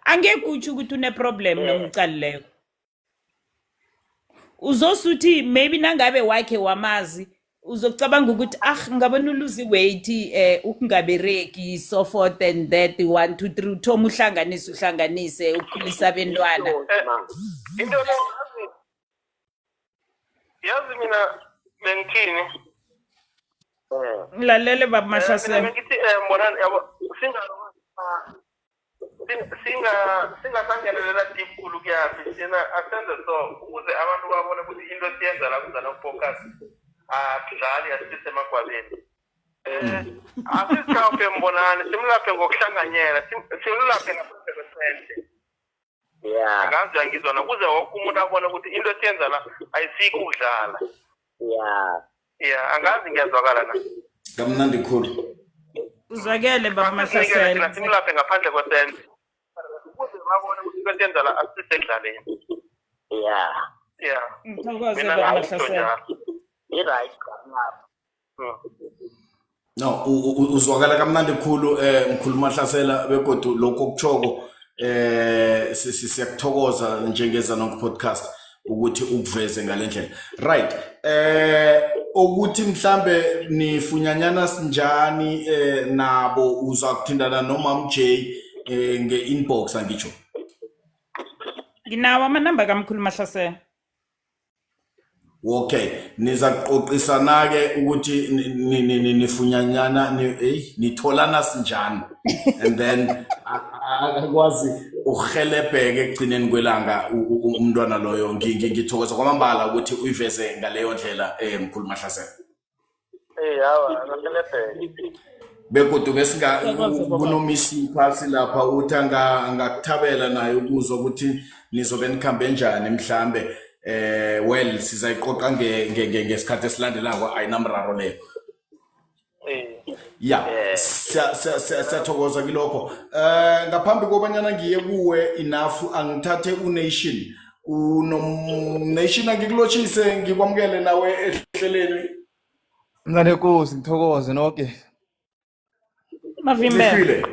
Angeke utsho ukuthi une-problem nomcalileko. Uzosuthi maybe nangabe wakhe wamazi, uzocabanga ukuthi ah, ngabona uluze weight, ukungabereki, so forth and that, 1 2 3, uthoma uhlanganise uhlanganise ukhulisa abentwana. Into le, yazi mina bengithini? Ngilalele baba. Mina Mahlasela. bengithi mbonani, yabo, singa singasangenelela deep khulu kuyaphi thina. Asenze so ukuze abantu babone ukuthi into esiyenza la kuZanok Podcast akudlali, asise emagwabeni. Asizikhawuphe mbonani, simlaphe ngokuhlanganyela, simlaphe ngaphandle kwesente. Angazi uyangizwa, ukuze woke umuntu abone ukuthi into esiyenza la ayisikho ukudlala. Ya, angazi ngiyazwakala na? Kamnandi khulu. Uzwakele baba. Asizinikele thina, Mahlasela. simlaphe ngaphandle kwesente ukuze babone ukuthi into esiyenza la asise ekudlaleni. Ya. Ngithokoze Mina baba ngayisho Mahlasela. njalo. I-right. No, uzwakala kamnandi khulu, mkhulu Mahlasela, begodu lokho okuchoko siyakuthokoza njengeZanok Podcast ukuthi ukuveze ngalendlela. Right. Ukuthi mhlambe nifunyanyana sinjani nabo, uza kuthindana noMam J nge-inbox, angitsho? Nginawo amanamba kamkhulu Mahlasela. Okay, niza kuqoqisana ke ukuthi nifunyanyana hey, nitholana sinjani, and then akwazi uhelebheke ekugcineni kwelanga umntwana loyo. Ngithokoza kwamambala ukuthi uyiveze ngaleyo ndlela, mkhulu Mahlasela. Hawa, akahelebheke. Begodu besinga Thokoza, baba. kunomisi phasi lapha uthi angakuthabela naye ukuzwa ukuthi nizobe nikhambe njani mhlambe. Well, sizayiqoqa ngesikhathi esilandelako, ayinamraro leyo. Ya, siyathokoza kilokho. Ngaphambi kobanyana ngiye kuwe enough, angithathe uNation, unom Nation, angikulotshise, ngikwamukele nawe ehleleni. Mncane Nkosi, ngithokoze nonke. Mavimbela. Nihlwile.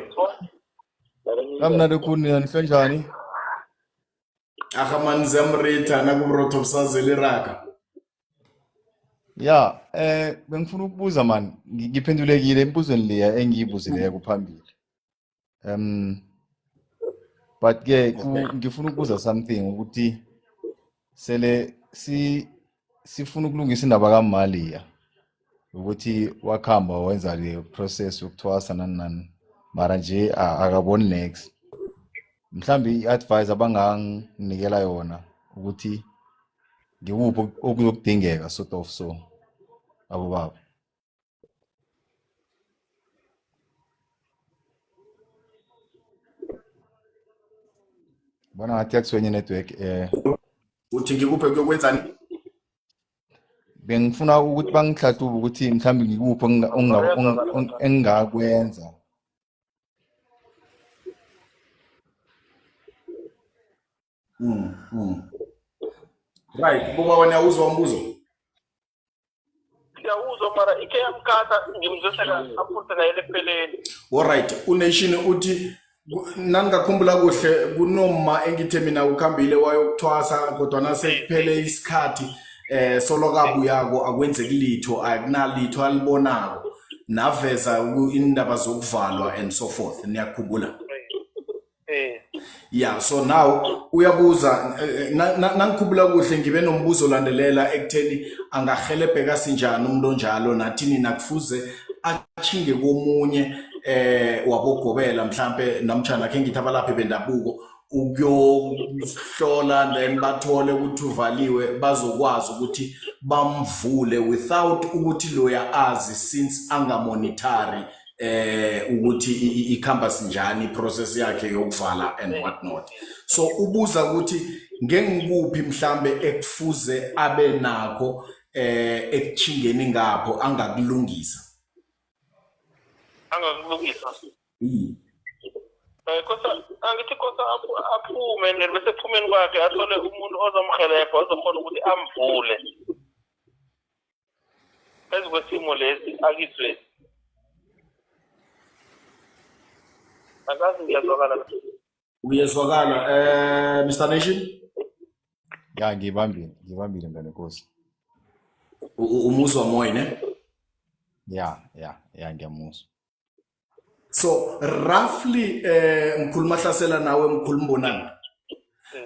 Kamnandi khulu, nina nihlwe njani? Ahamani ziyamritha nakuburotho busazela iraka. Ya, bengifuna ukubuza man, ngiphendulekile embuzweni leya engiyibuzileko phambili. But ke ngifuna ukubuza something ukuthi sele si sifuna ukulungisa indaba kaMalia. Ukuthi wakhamba wenza le process yokuthwasa nani nani, mara nje akaboni next. Mhlambi i-advice abanganginikela yona ukuthi ngikuphi okuzokudingeka sort of, so abo baba. Bona ngathi yakuswenye network Uthi ngikuphe kuyokwenzani? Bengifuna ukuthi bangihlahlube ukuthi mhlambi ngikuphi engingakwenza. Right, buba wena uzwa umbuzo? Ngiyawuzwa, mara ikhe yamkhatha, ngimzwiseka aphoseka yele ekupheleni. Alright, uNation uthi nangingakhumbula kuhle kunoma engithe mina ukhambile wayokuthwasa, kodwana sekuphele isikhathi solo kabuyako akwenzeki litho, akunalitho alibonako, naveza indaba zokuvalwa and so forth, niyakhumbula? Yeah, so now uyabuza, nangikhumbula kuhle ngibe nombuzo olandelela ekutheni angahelebheka sinjani umuntu onjalo, nathini nakufuze achinge komunye wabogobela mhlambe, namtjhana khe ngithi abalaphi bendabuko, ukuyohlola, then bathole ukuthi uvaliwe, bazokwazi ukuthi bamvule without ukuthi loya azi, since angamonitari ukuthi ikhamba sinjani iprocess yakhe yokuvala and what not. So ubuza ukuthi ngengikuphi mhlambe ekufuze abe nakho ekuchingeni ngapho angakulungisa. Angakulungisa. Kosa angithi kosa aphume, bese ekuphumeni kwakhe athole umuntu ozomhelebha, ozokhona ukuthi amvule phezu kwesimo lesi akizwesi. Angazi ngiyazwakala. Uyezwakala, Mr Nation? Ya, ngibambile, ngibambile mntwana enkosi. Umuzwa moya, ne? Ya, ngiyamuzwa. So roughly, mkhulu Mahlasela nawe mkhulu Mbonani,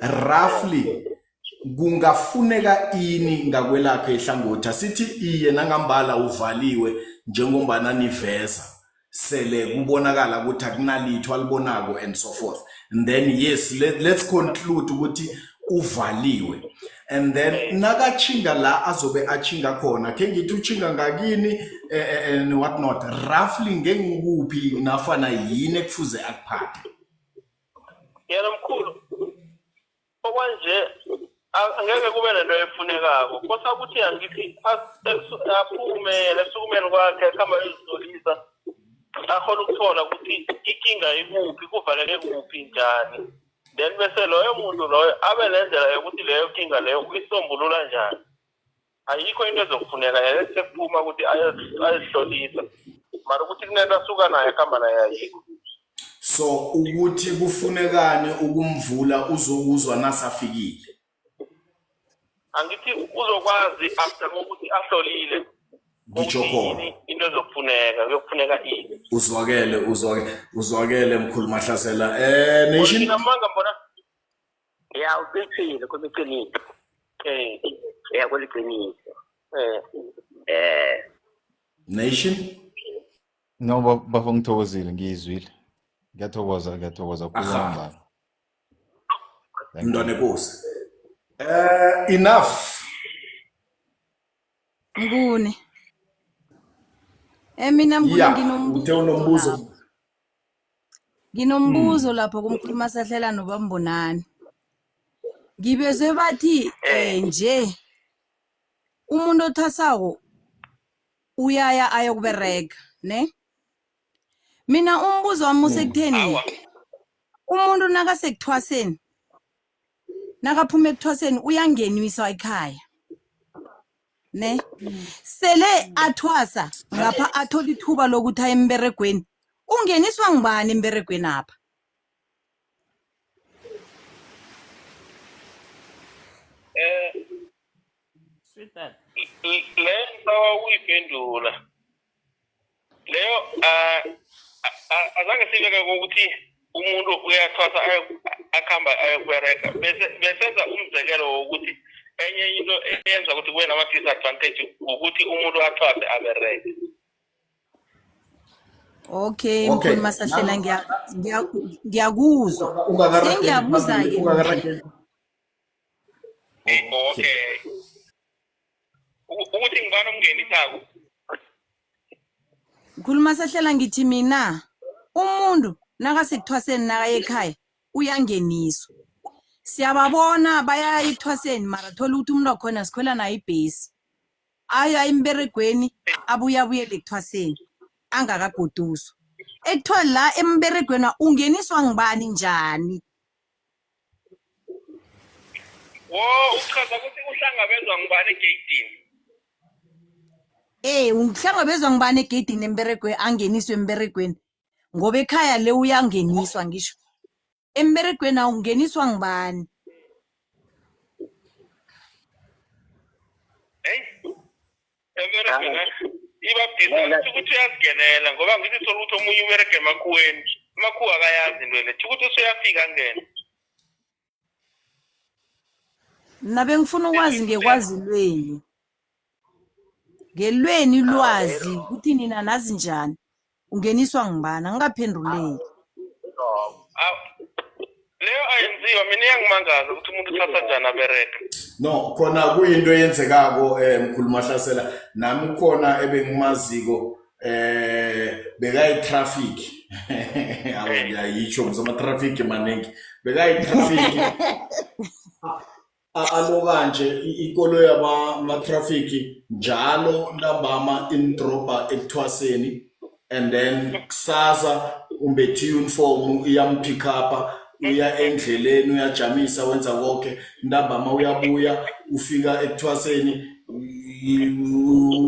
roughly kungafuneka ini ngakwelakhe ihlangothi? Asithi iye, nangambala uvaliwe njengombana niveza, sele kubonakala ukuthi akunalitho alibonako and so forth, and then yes, let's conclude ukuthi uvaliwe, and then nakachinga la azobe achinga khona, khe ngithi uchinga ngakini and what not, roughly ngengikuphi nafana yini ekufuze akuphathe? Yena mkhulu, okwanje angeke kube nento efunekako. Kosa ukuthi angithi aphume yena esukumeni kwakhe, akuhamba ayozitolisa, akhona ukuthola ukuthi inkinga ikuphi, kuvaleke kuphi, njani, then bese loyo muntu loyo abe nendlela yokuthi leyo nkinga leyo uyisombulula njani. Ayikho into ezokufuneka yena sekuphuma ukuthi ayozihlolisa, mara ukuthi kunento asuka nayo akuhamba nayo, ayikho. So ukuthi kufunekani ukumvula, uzokuzwa nasafikile. Angithi uzokwazi after kokuthi ahlolile Ngitsho ukuthi khona. yini into ezokufuneka, kuyokufuneka ini. Uzwakele, uzwakele, uzwakele mkhulu Mahlasela. Nation. Nginamanga mbona? Ya, uqinisile, khuluma iqiniso. Ya, kuliqiniso. Nation. No, bafo, ngithokozile, ngiyizwile. Ngiyathokoza, ngiyathokoza kakhulu Aha. kwamambala. Thank you. Mntwana enkosi. Enough. Mnguni. Mina Mnguni Ya, nginombuzo uthe unombuzo. lapho. Nginombuzo lapho kumkhulu Masahlela nobambonani. Ngibezwe bathi nje umuntu othwasako uyaya ayokuberega, ne? Mina umbuzo wami usekutheni Awa. umuntu nakasekuthwaseni, nakaphuma ekuthwaseni uyangeniswa ekhaya, ne? Sele athwasa ngapha athola ithuba lokuthi aye emberegweni, ungeniswa ngubani emberegweni apha? Sweetheart. Le ngibawa ukuyiphendula leyo. Azange sibeke ukuthi umuntu uyathwasa akuhamba ayokubereka, bese besenza umzekelo wokuthi Enye into eyenza ukuthi kube nama-disadvantage ukuthi umuntu athwase abereke. Okay, Okay. mkhulu Masahlela, ngiyakuzwa. Ungakarageli Sengiyabuza-ke phambili, mina. ungakarageli. Okay. Ukuthi ngibani omngenisako? Mkhulu Masahlela, ngithi mina umuntu nakasekuthwaseni nakaya ekhaya uyangeniswa. Siyababona bayaya ekuthwaseni, mara thola ukuthi umuntu wakhona sikhwela naye ibhesi. Aya emberegweni, abuye abuyele ekuthwaseni angakagoduswa. Ekuthiwa la emberegweni ungeniswa ngubani njani? Wo, uchaza ukuthi uhlangabezwa ngubani egeyidini? Eh, uhlangabezwa ngubani egeyidini emberegweni, angeniswe emberegweni? Ngoba ekhaya le uyangeniswa ngisho. Emberegweni awungeniswa ngubani? Hey, emberegweni iba budisi ukuthi uyazingenela, ngoba ngithi thola ukuthi omunye uberega emakhuweni, amakhuwa akayazi into le, ukuthi usuyafika angene. Mina bengifuna ukwazi ngekwazi lweni. Ngelweni lwazi ukuthi nina nazi njani. Ungeniswa ngubani? Angikaphenduleki. Leyo ayenziwa, mina iyangimangaza ukuthi umuntu uthatha njani abereka. No, khona kuyinto eyenzekako, mkhulu Mahlasela, nami khona ebengimaziko bekayi traffic. Awu, ngiyayitsho mzama traffic maningi. Bekayi traffic. Alokanje ikolo yama ma-traffic njalo ntambama indrobha ekuthwaseni, and then kusasa umbethe uniform, iyampick up, uya endleleni, uyajamisa, wenza konke, ntambama uyabuya, ufika ekuthwaseni,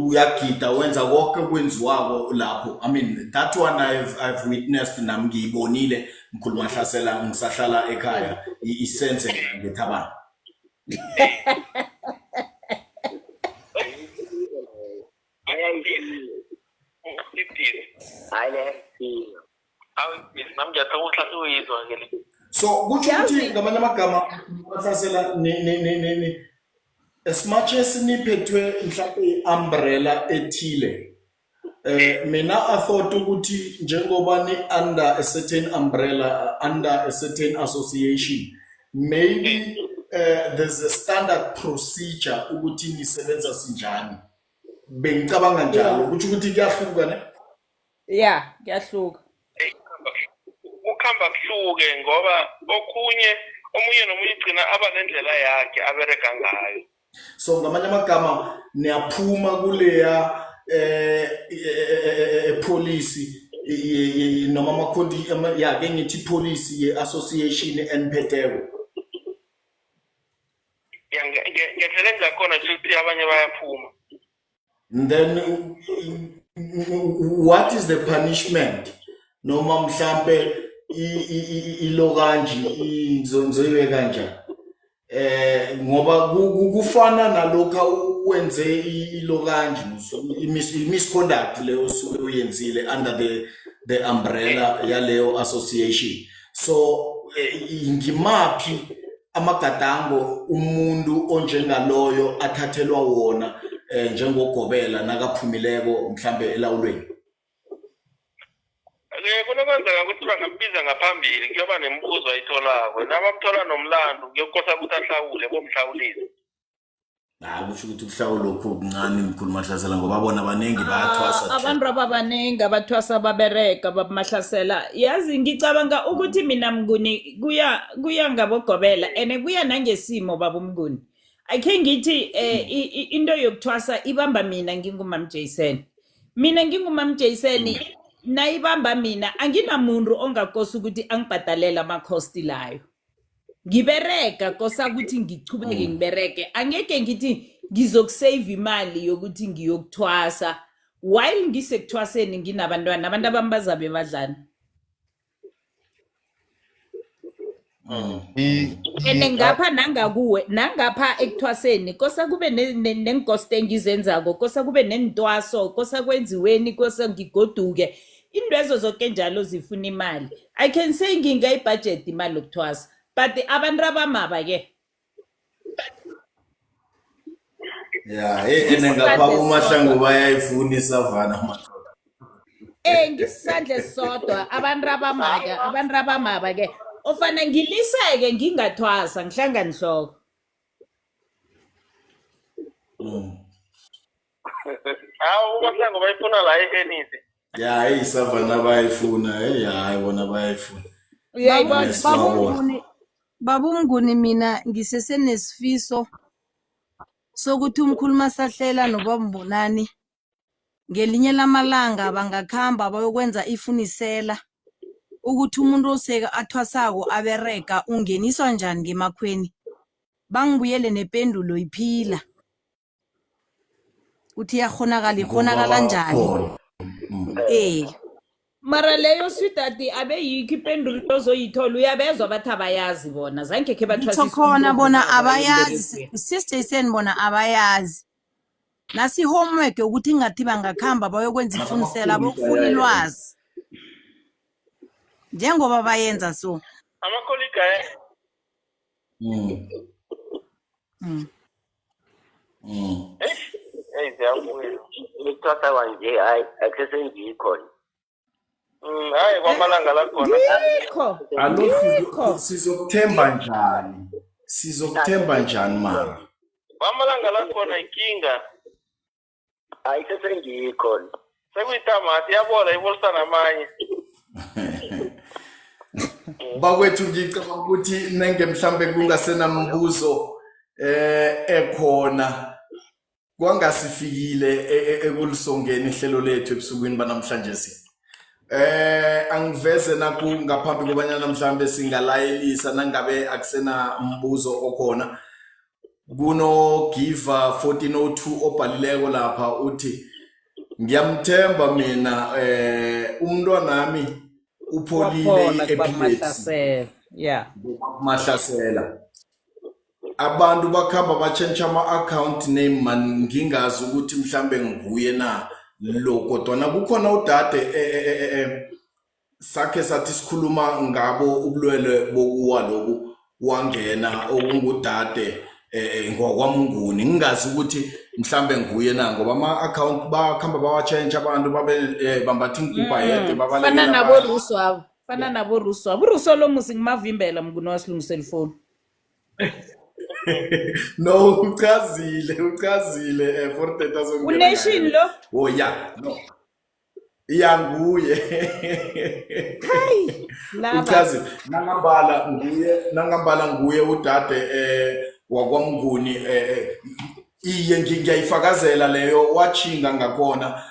uyagida, wenza konke okwenziwako lapho. I mean, that one I've witnessed nami, ngiyibonile, mkhulu Mahlasela, ngisahlala ekhaya, isenzeka ngethabana. Ibudisi. Hayi, le. Awu, nami ngiyathoma uyizwa ke le. So kutsho ukuthi ngamanye amagama, Mahlasela, ni as much as niphethwe mhlawumbe i-umbrella ethile, mina I thought ukuthi njengoba ni under a certain umbrella, under a certain association, maybe there's a standard procedure ukuthi nisebenza sinjani. Bengicabanga njalo, kutsho ukuthi kuyahluka, ne? Ya, kuyahluka. Eyi, kukhamba kuhluke ngoba okhunye omunye nomunye ugcina aba nendlela yakhe aberega ngayo. So ngamanye amagama niyaphuma kuleya policy noma amakhondi ya ke ngithi policy ye-association eniphetheko. Ya, ngendlela engakhona nje ukuthi abanye bayaphuma. And then what is the punishment, noma mhlambe ilokanji ngizoyibe kanjani, ngoba kufana nalokho wenze ilokanji i-misconduct leyo osuke uyenzile under the umbrella yaleyo association. So ngimaphi amagadango umuntu onjengaloyo athathelwa wona, njengogobela nakaphumileko mhlambe elawulweni? Kunokwenzeka ukuthi bangambiza ngaphambili, kuyoba nemibuzo ayitholako, nabamthola nomlando kuyokosa ukuthi ahlawule, bomhlawulise. Hayi, kusho ukuthi ukuhlawula lokhu kuncane, mkhulu Mahlasela, ngoba bona baningi bayathwasa. Ah, abantu ababaningi abathwasa babereka babamahlasela. Yazi, ngicabanga ukuthi mina Mnguni, kuya ngabogobela and kuya nangesimo babumnguni. Akhe ngithi into yokuthwasa ibamba mina ngingumam Jason, mina ngingumam Jason, nayibamba mina anginamuntu ongakosa ukuthi angibhadalele ama-cost layo. Ngiberega, kosa ukuthi ngichubeke ngibereke. Angeke ngithi ngizokusave imali yokuthi ngiyokuthwasa while ngisekuthwaseni nginabantwana, abantu abami bazabe badlana. And ngapha nangakuwe nangapha ekuthwaseni kosa kube nengoste engizenzako, kosa kube nentwaso, kosa kwenziweni, kosa ngigoduke, indwezo zonke njalo zifuna imali. I can say ngingayibudget imali yokuthwasa, but abantu abamaba ke. Ya, hey, ene ngapha Ngisisandla uMahlangu esisodwa. bayayifuna isavana madoda. Ngisisandla esisodwa abantu abamaka, abantu abamaba ke. Ofana ngiliseke ngingathwasa ngihlangane hloko. Hawu, uMahlangu bayifuna la e-Enisi. Ya, hey, isavana bayayifuna. Hey, hayi bona bayayifuna. Uyayibona? Yes, bawabona. Babumnguni mina ngisesenesifiso sokuthi umkhulu Masahlela nobabmbonani ngelinye lamalanga bangakhamba bayokwenza ifunisela ukuthi umuntu oseka athwasako aberega ungeniswa njani ngemakhweni, bangibuyele nependulo iphila uthi iyakghonakala, ikghonakala njani? Khona. Eh. Mara leyo sweetheart abe yikho ipendulo ozoyithola, uyabezwa bathi abayazi bona. Zange khe Ngitsho bathwasise khona umuntu bona ovumako abayazi, emberegweni. Sis Jason, bona abayazi. Nasi homework yokuthi ingathi bangakhamba bayokwenza ifunisela bokufuna ilwazi. Njengoba bayenza so. Amakolika eh. Hey, ziyabuya. Ukuthwasa kwanje hayi akusesengikhona. Hayi kwamalanga la khona. Ngikho. Alo Ngikho. sizokuthemba njani? Sizokuthemba njani mara? Kwamalanga la khona inkinga. Ayisesengikhona. Sekuyitamati iyabola ibolisa namanye. Bakwethu ngicabanga ukuthi nenge mhlambe kungasenambuzo ekhona kwangasifikile ekulisongeni ihlelo lethu ebusukwini banamhlanje si. Angiveze naku ngaphambi kobanyana mhlambe singalayelisa nangabe akusena mbuzo okhona. Kuno Giver 1402 obhalileko lapha uthi ngiyamthemba mina umntwanami upholile Waphona i-epilepsy. kubaMahlasela. Yeah. Mahlasela. Abantu bakhamba batshentsha ama-account name man, ngingazi ukuthi mhlambe nguye na lo, kodwana kukhona udade sakhe sathi sikhuluma ngabo ubulwele bokuwa lobu, wangena okungudade ngwakwamnguni, ngingazi ukuthi mhlambe nguye na, ngoba ama-account bakhamba bawatshentsha abantu babe bambatha iingubha yede babalekela Fana nabo abantu. Russo abo. Fana nabo Russo abo. Russo lo musi ngimavimbela mnguni wasilungisela ifoni. No, uchazile for data zongena. Unation lo? Oh yeah, no. Ya nguye. Hayi, laba. Uchazile. Nangambala nguye udade wakwamnguni iye ngiyayifakazela leyo, wachinga ngakhona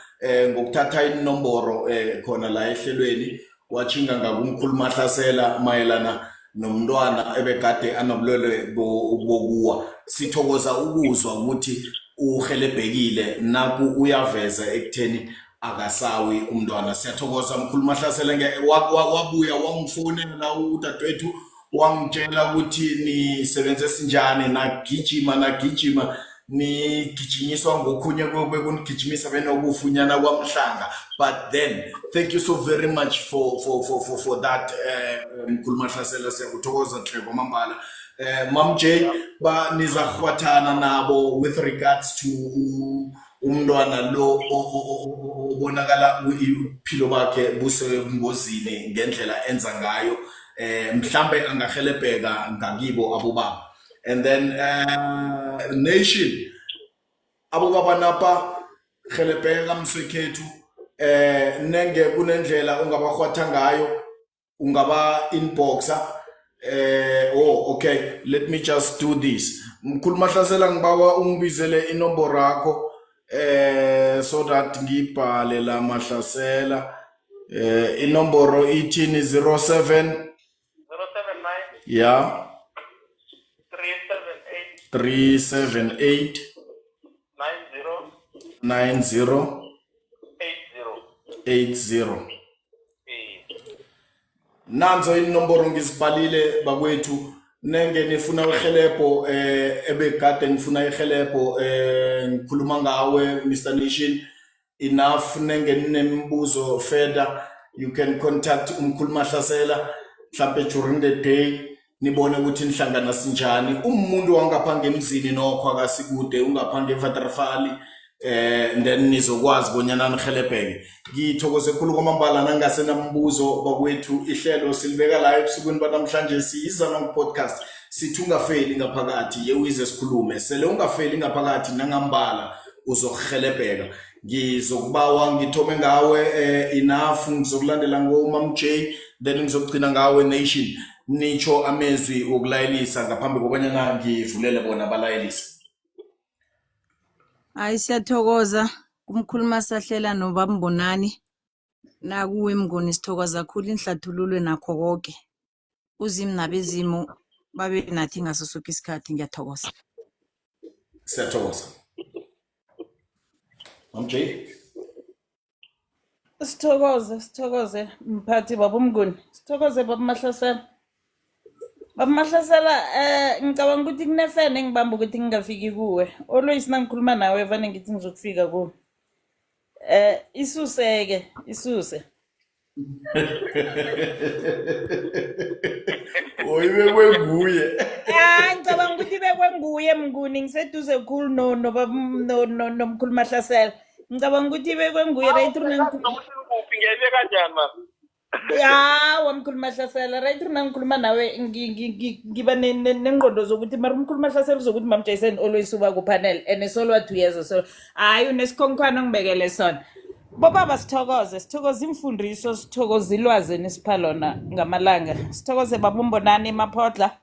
ngokuthatha inomboro khona la ehlelweni, wachinga ngakumkhulu Mahlasela mayelana nomntwana ebegade anobulwelwe bokuwa. Sithokoza ukuzwa ukuthi uhelebhekile naku uyaveza ekutheni akasawi umntwana. Siyathokoza mkhulu Mahlasela, wabuya wangifonela udadewethu wangitshela ukuthi nisebenze sinjani, nagijima nigijinyiswa ngokhunye bekunigijimisa benokufunyana kwamhlanga. But then thank you so very much for that mkhulu Mahlasela, siyakuthokoza hle kwamambala. Mam J, ba nizahwathana nabo with regards to umntwana lo obonakala uphilo bakhe busengozini ngendlela enza ngayo, mhlambe angahelebheka ngakibo abobaba. And then nation abobaba napa helebheka mswekhethu, nenge kunendlela ungabahwatha ngayo, ungaba inboxa. Oh okay, let me just do this. Mkhulu Mahlasela, ngibawa ungibizele inomboro yakho so that ngibhale la Mahlasela. Inomboro ithini? 07 079 yeah 378 378 90 90 80. 80. Nanzo inomboro ngizibhalile bakwethu, nenge nifuna uhelebho ebegade nifuna ihelebho, ngikhuluma ngawe Mr Nation enough. Nenge ninemibuzo further, you can contact umkhulu Mahlasela mhlambe during the day. Nibone ukuthi nihlangana sinjani. Umuntu wangapha ngemzini nokho akasikude, ungapha ngeVaterfali, then nizokwazi bonyana nihelebheke. Ngithokoze khulu kwamambala nangasenambuzo bakwethu. Ihlelo silibeka la ebusukwini banamhlanje, siyiZanong Podcast. Sithi ungafeli ngaphakathi, yewize sikhulume. Sele ungafeli ngaphakathi nangambala uzokuhelebheka. Ngizokubawa ngithome ngawe enough, ngizokulandela ngoMam J, then ngizokugcina ngawe Nation. Nitsho amezwi wokulayelisa ngaphambi kobanyana ngivulele bona balayelise. Hayi, siyathokoza kumkhulu Masahlela nobambonani nakuwe Mnguni, sithokoza khulu inhlathululo nakho konke. UZimu nabezimu babe nathi ngaso soke isikhathi. Ngiyathokoza. Siyathokoza. Mam J. Sithokoze, sithokoze mphathi baba uMnguni. Sithokoze baba Mahlasela. Baba Mahlasela, ngicabanga ukuthi kunefene engibamba ukuthi ngingafiki kuwe. Always nangikhuluma nawe vane ngithi ngizokufika kuwe. Isuse-ke, isuse. Oyibekwe nguye. Ah, ngicabanga ukuthi ibekwe nguye Mnguni, ngiseduze khulu no no no no nomkhulu Mahlasela. Ngicabanga ukuthi ibekwe nguye right runa. Kuphi ngiyayibeka kanjani ma? Ya, wamkhulu Mahlasela, right runa ngikhuluma nawe ngiba nengqondo zokuthi mara umkhulu Mahlasela uzokuthi Mam Jason always uba ku panel and solo wathi uyeza, so hayi unesikhonkwane ongibekele sona. Bobaba sithokoze, sithokoze imfundiso, sithokoze ilwazi enisipha lona ngamalanga. Sithokoze baba uMbonani Maphodla.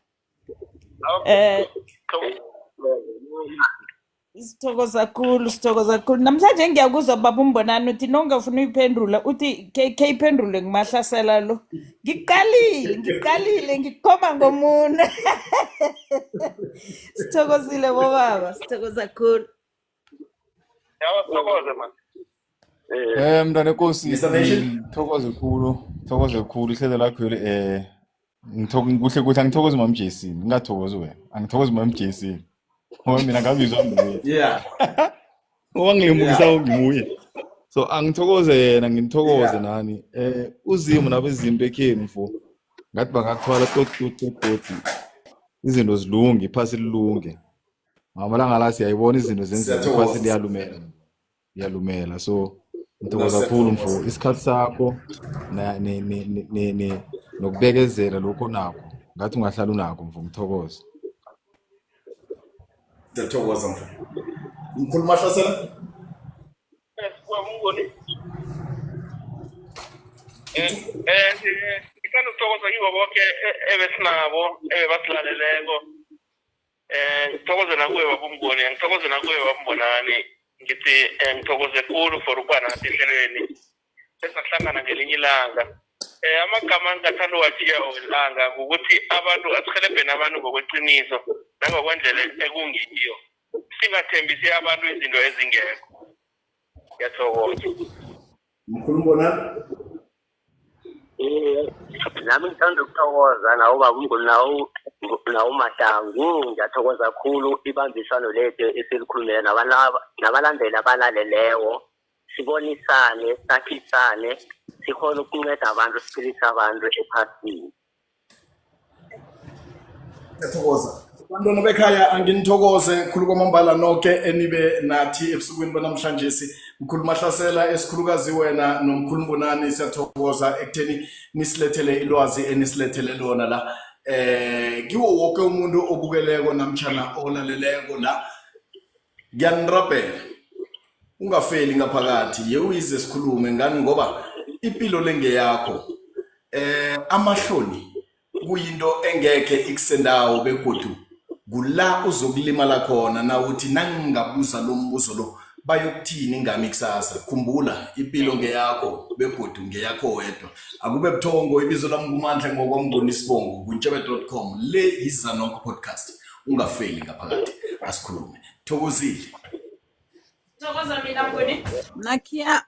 Sithokoza khulu, sithokoza khulu. Namhlanje ngiyakuzwa baba uMbonani uthi nongafuna uyiphendula, uthi ke iphendule nguMahlasela lo. Ngiqalile, ngiqalile, ngikukhomba ngomuno. Sithokozile bobaba, sithokoza khulu. Yabasithokoze man. Mntwana enkosi, Mr. Nation. Ngithokoze khulu, ngithokoze khulu ihlelo lakho leli, kuhle kuhle angithokozi Mam Jason, ngingathokozi wena. Angithokozi Mam Jason. Ngoba mina ngabizwa nguye. Ngoba ngilimukisa nguye. So angithokoze yena, ngithokoze nani. UZimu nabezimu bekhenu mfo. Ngathi bangakuthwala toti toti toti. Izinto zilunge, iphasi lilunge. Ngamalanga la siyayibona izinto zenzeka, iphasi liyalumela. Liyalumela. So ngithokoza khulu mfo, isikhathi sakho nokubekezela lokho nakho. Ngathi ungahlala unakho mfo, ngithokoze. Siyathokoza mfo. Mkhulu Mahlasela. Ngithanda ukuthokoza kibo bonke ebesinabo ebebasilaleleko. Ngithokoze nakuwe baba uMnguni, ngithokoze nakuwe baba Mbonani. Ngithi ngithokoze khulu for ukuba nathi ehlelweni. Sesahlangana ngelinye ilanga. Amagama engingathanda uwathiya welanga ukuthi abantu asihelebheni abantu ngokweqiniso nangokwendlela ekungiyo. Singathembisi abantu izinto ezingekho. Ngiyathokoza. Mkhulu Mbonani. Nami ngithanda ukuthokoza nawo baba uMnguni nawo Mahlangu. Ngiyathokoza kakhulu ibambiswano lethu esilikhulumile nabalandeli abalalelewo. Sibonisane, sakhisane, sikhone ukunceda abantu, siphilise abantu ephasini. Ngiyathokoza. Bantwana bekhaya, anginithokoze khulu kwamambala noke enibe nathi ebusukwini banamhlanje. Mkhulu Mahlasela, esikhulukazi wena nomkhulu Mbonani, siyathokoza ekutheni nisilethele ilwazi enisilethele lona la. Kiwo wonke umuntu obukeleko namtjhana olaleleko la, ngiyanirabhela, ungafeli ngaphakathi, yewuyize sikhulume ngani, ngoba impilo lengeyakho. Amahloni kuyinto engekhe ikusendawo, begodu kula uzokulimala khona nawuthi nangingabuza lo mbuzo lo bayokuthini ngami kusasa. Khumbula, impilo ngeyakho begodu ngeyakho wedwa. Akube buthongo. Ibizo lami nguMandla ngokwaMnguni isibongo kuntshebe.com. Le yiZanonke Podcast. Ungafeli ngaphakathi, asikhulume. Thokozile. Thokoza mina Mnguni. Nakia.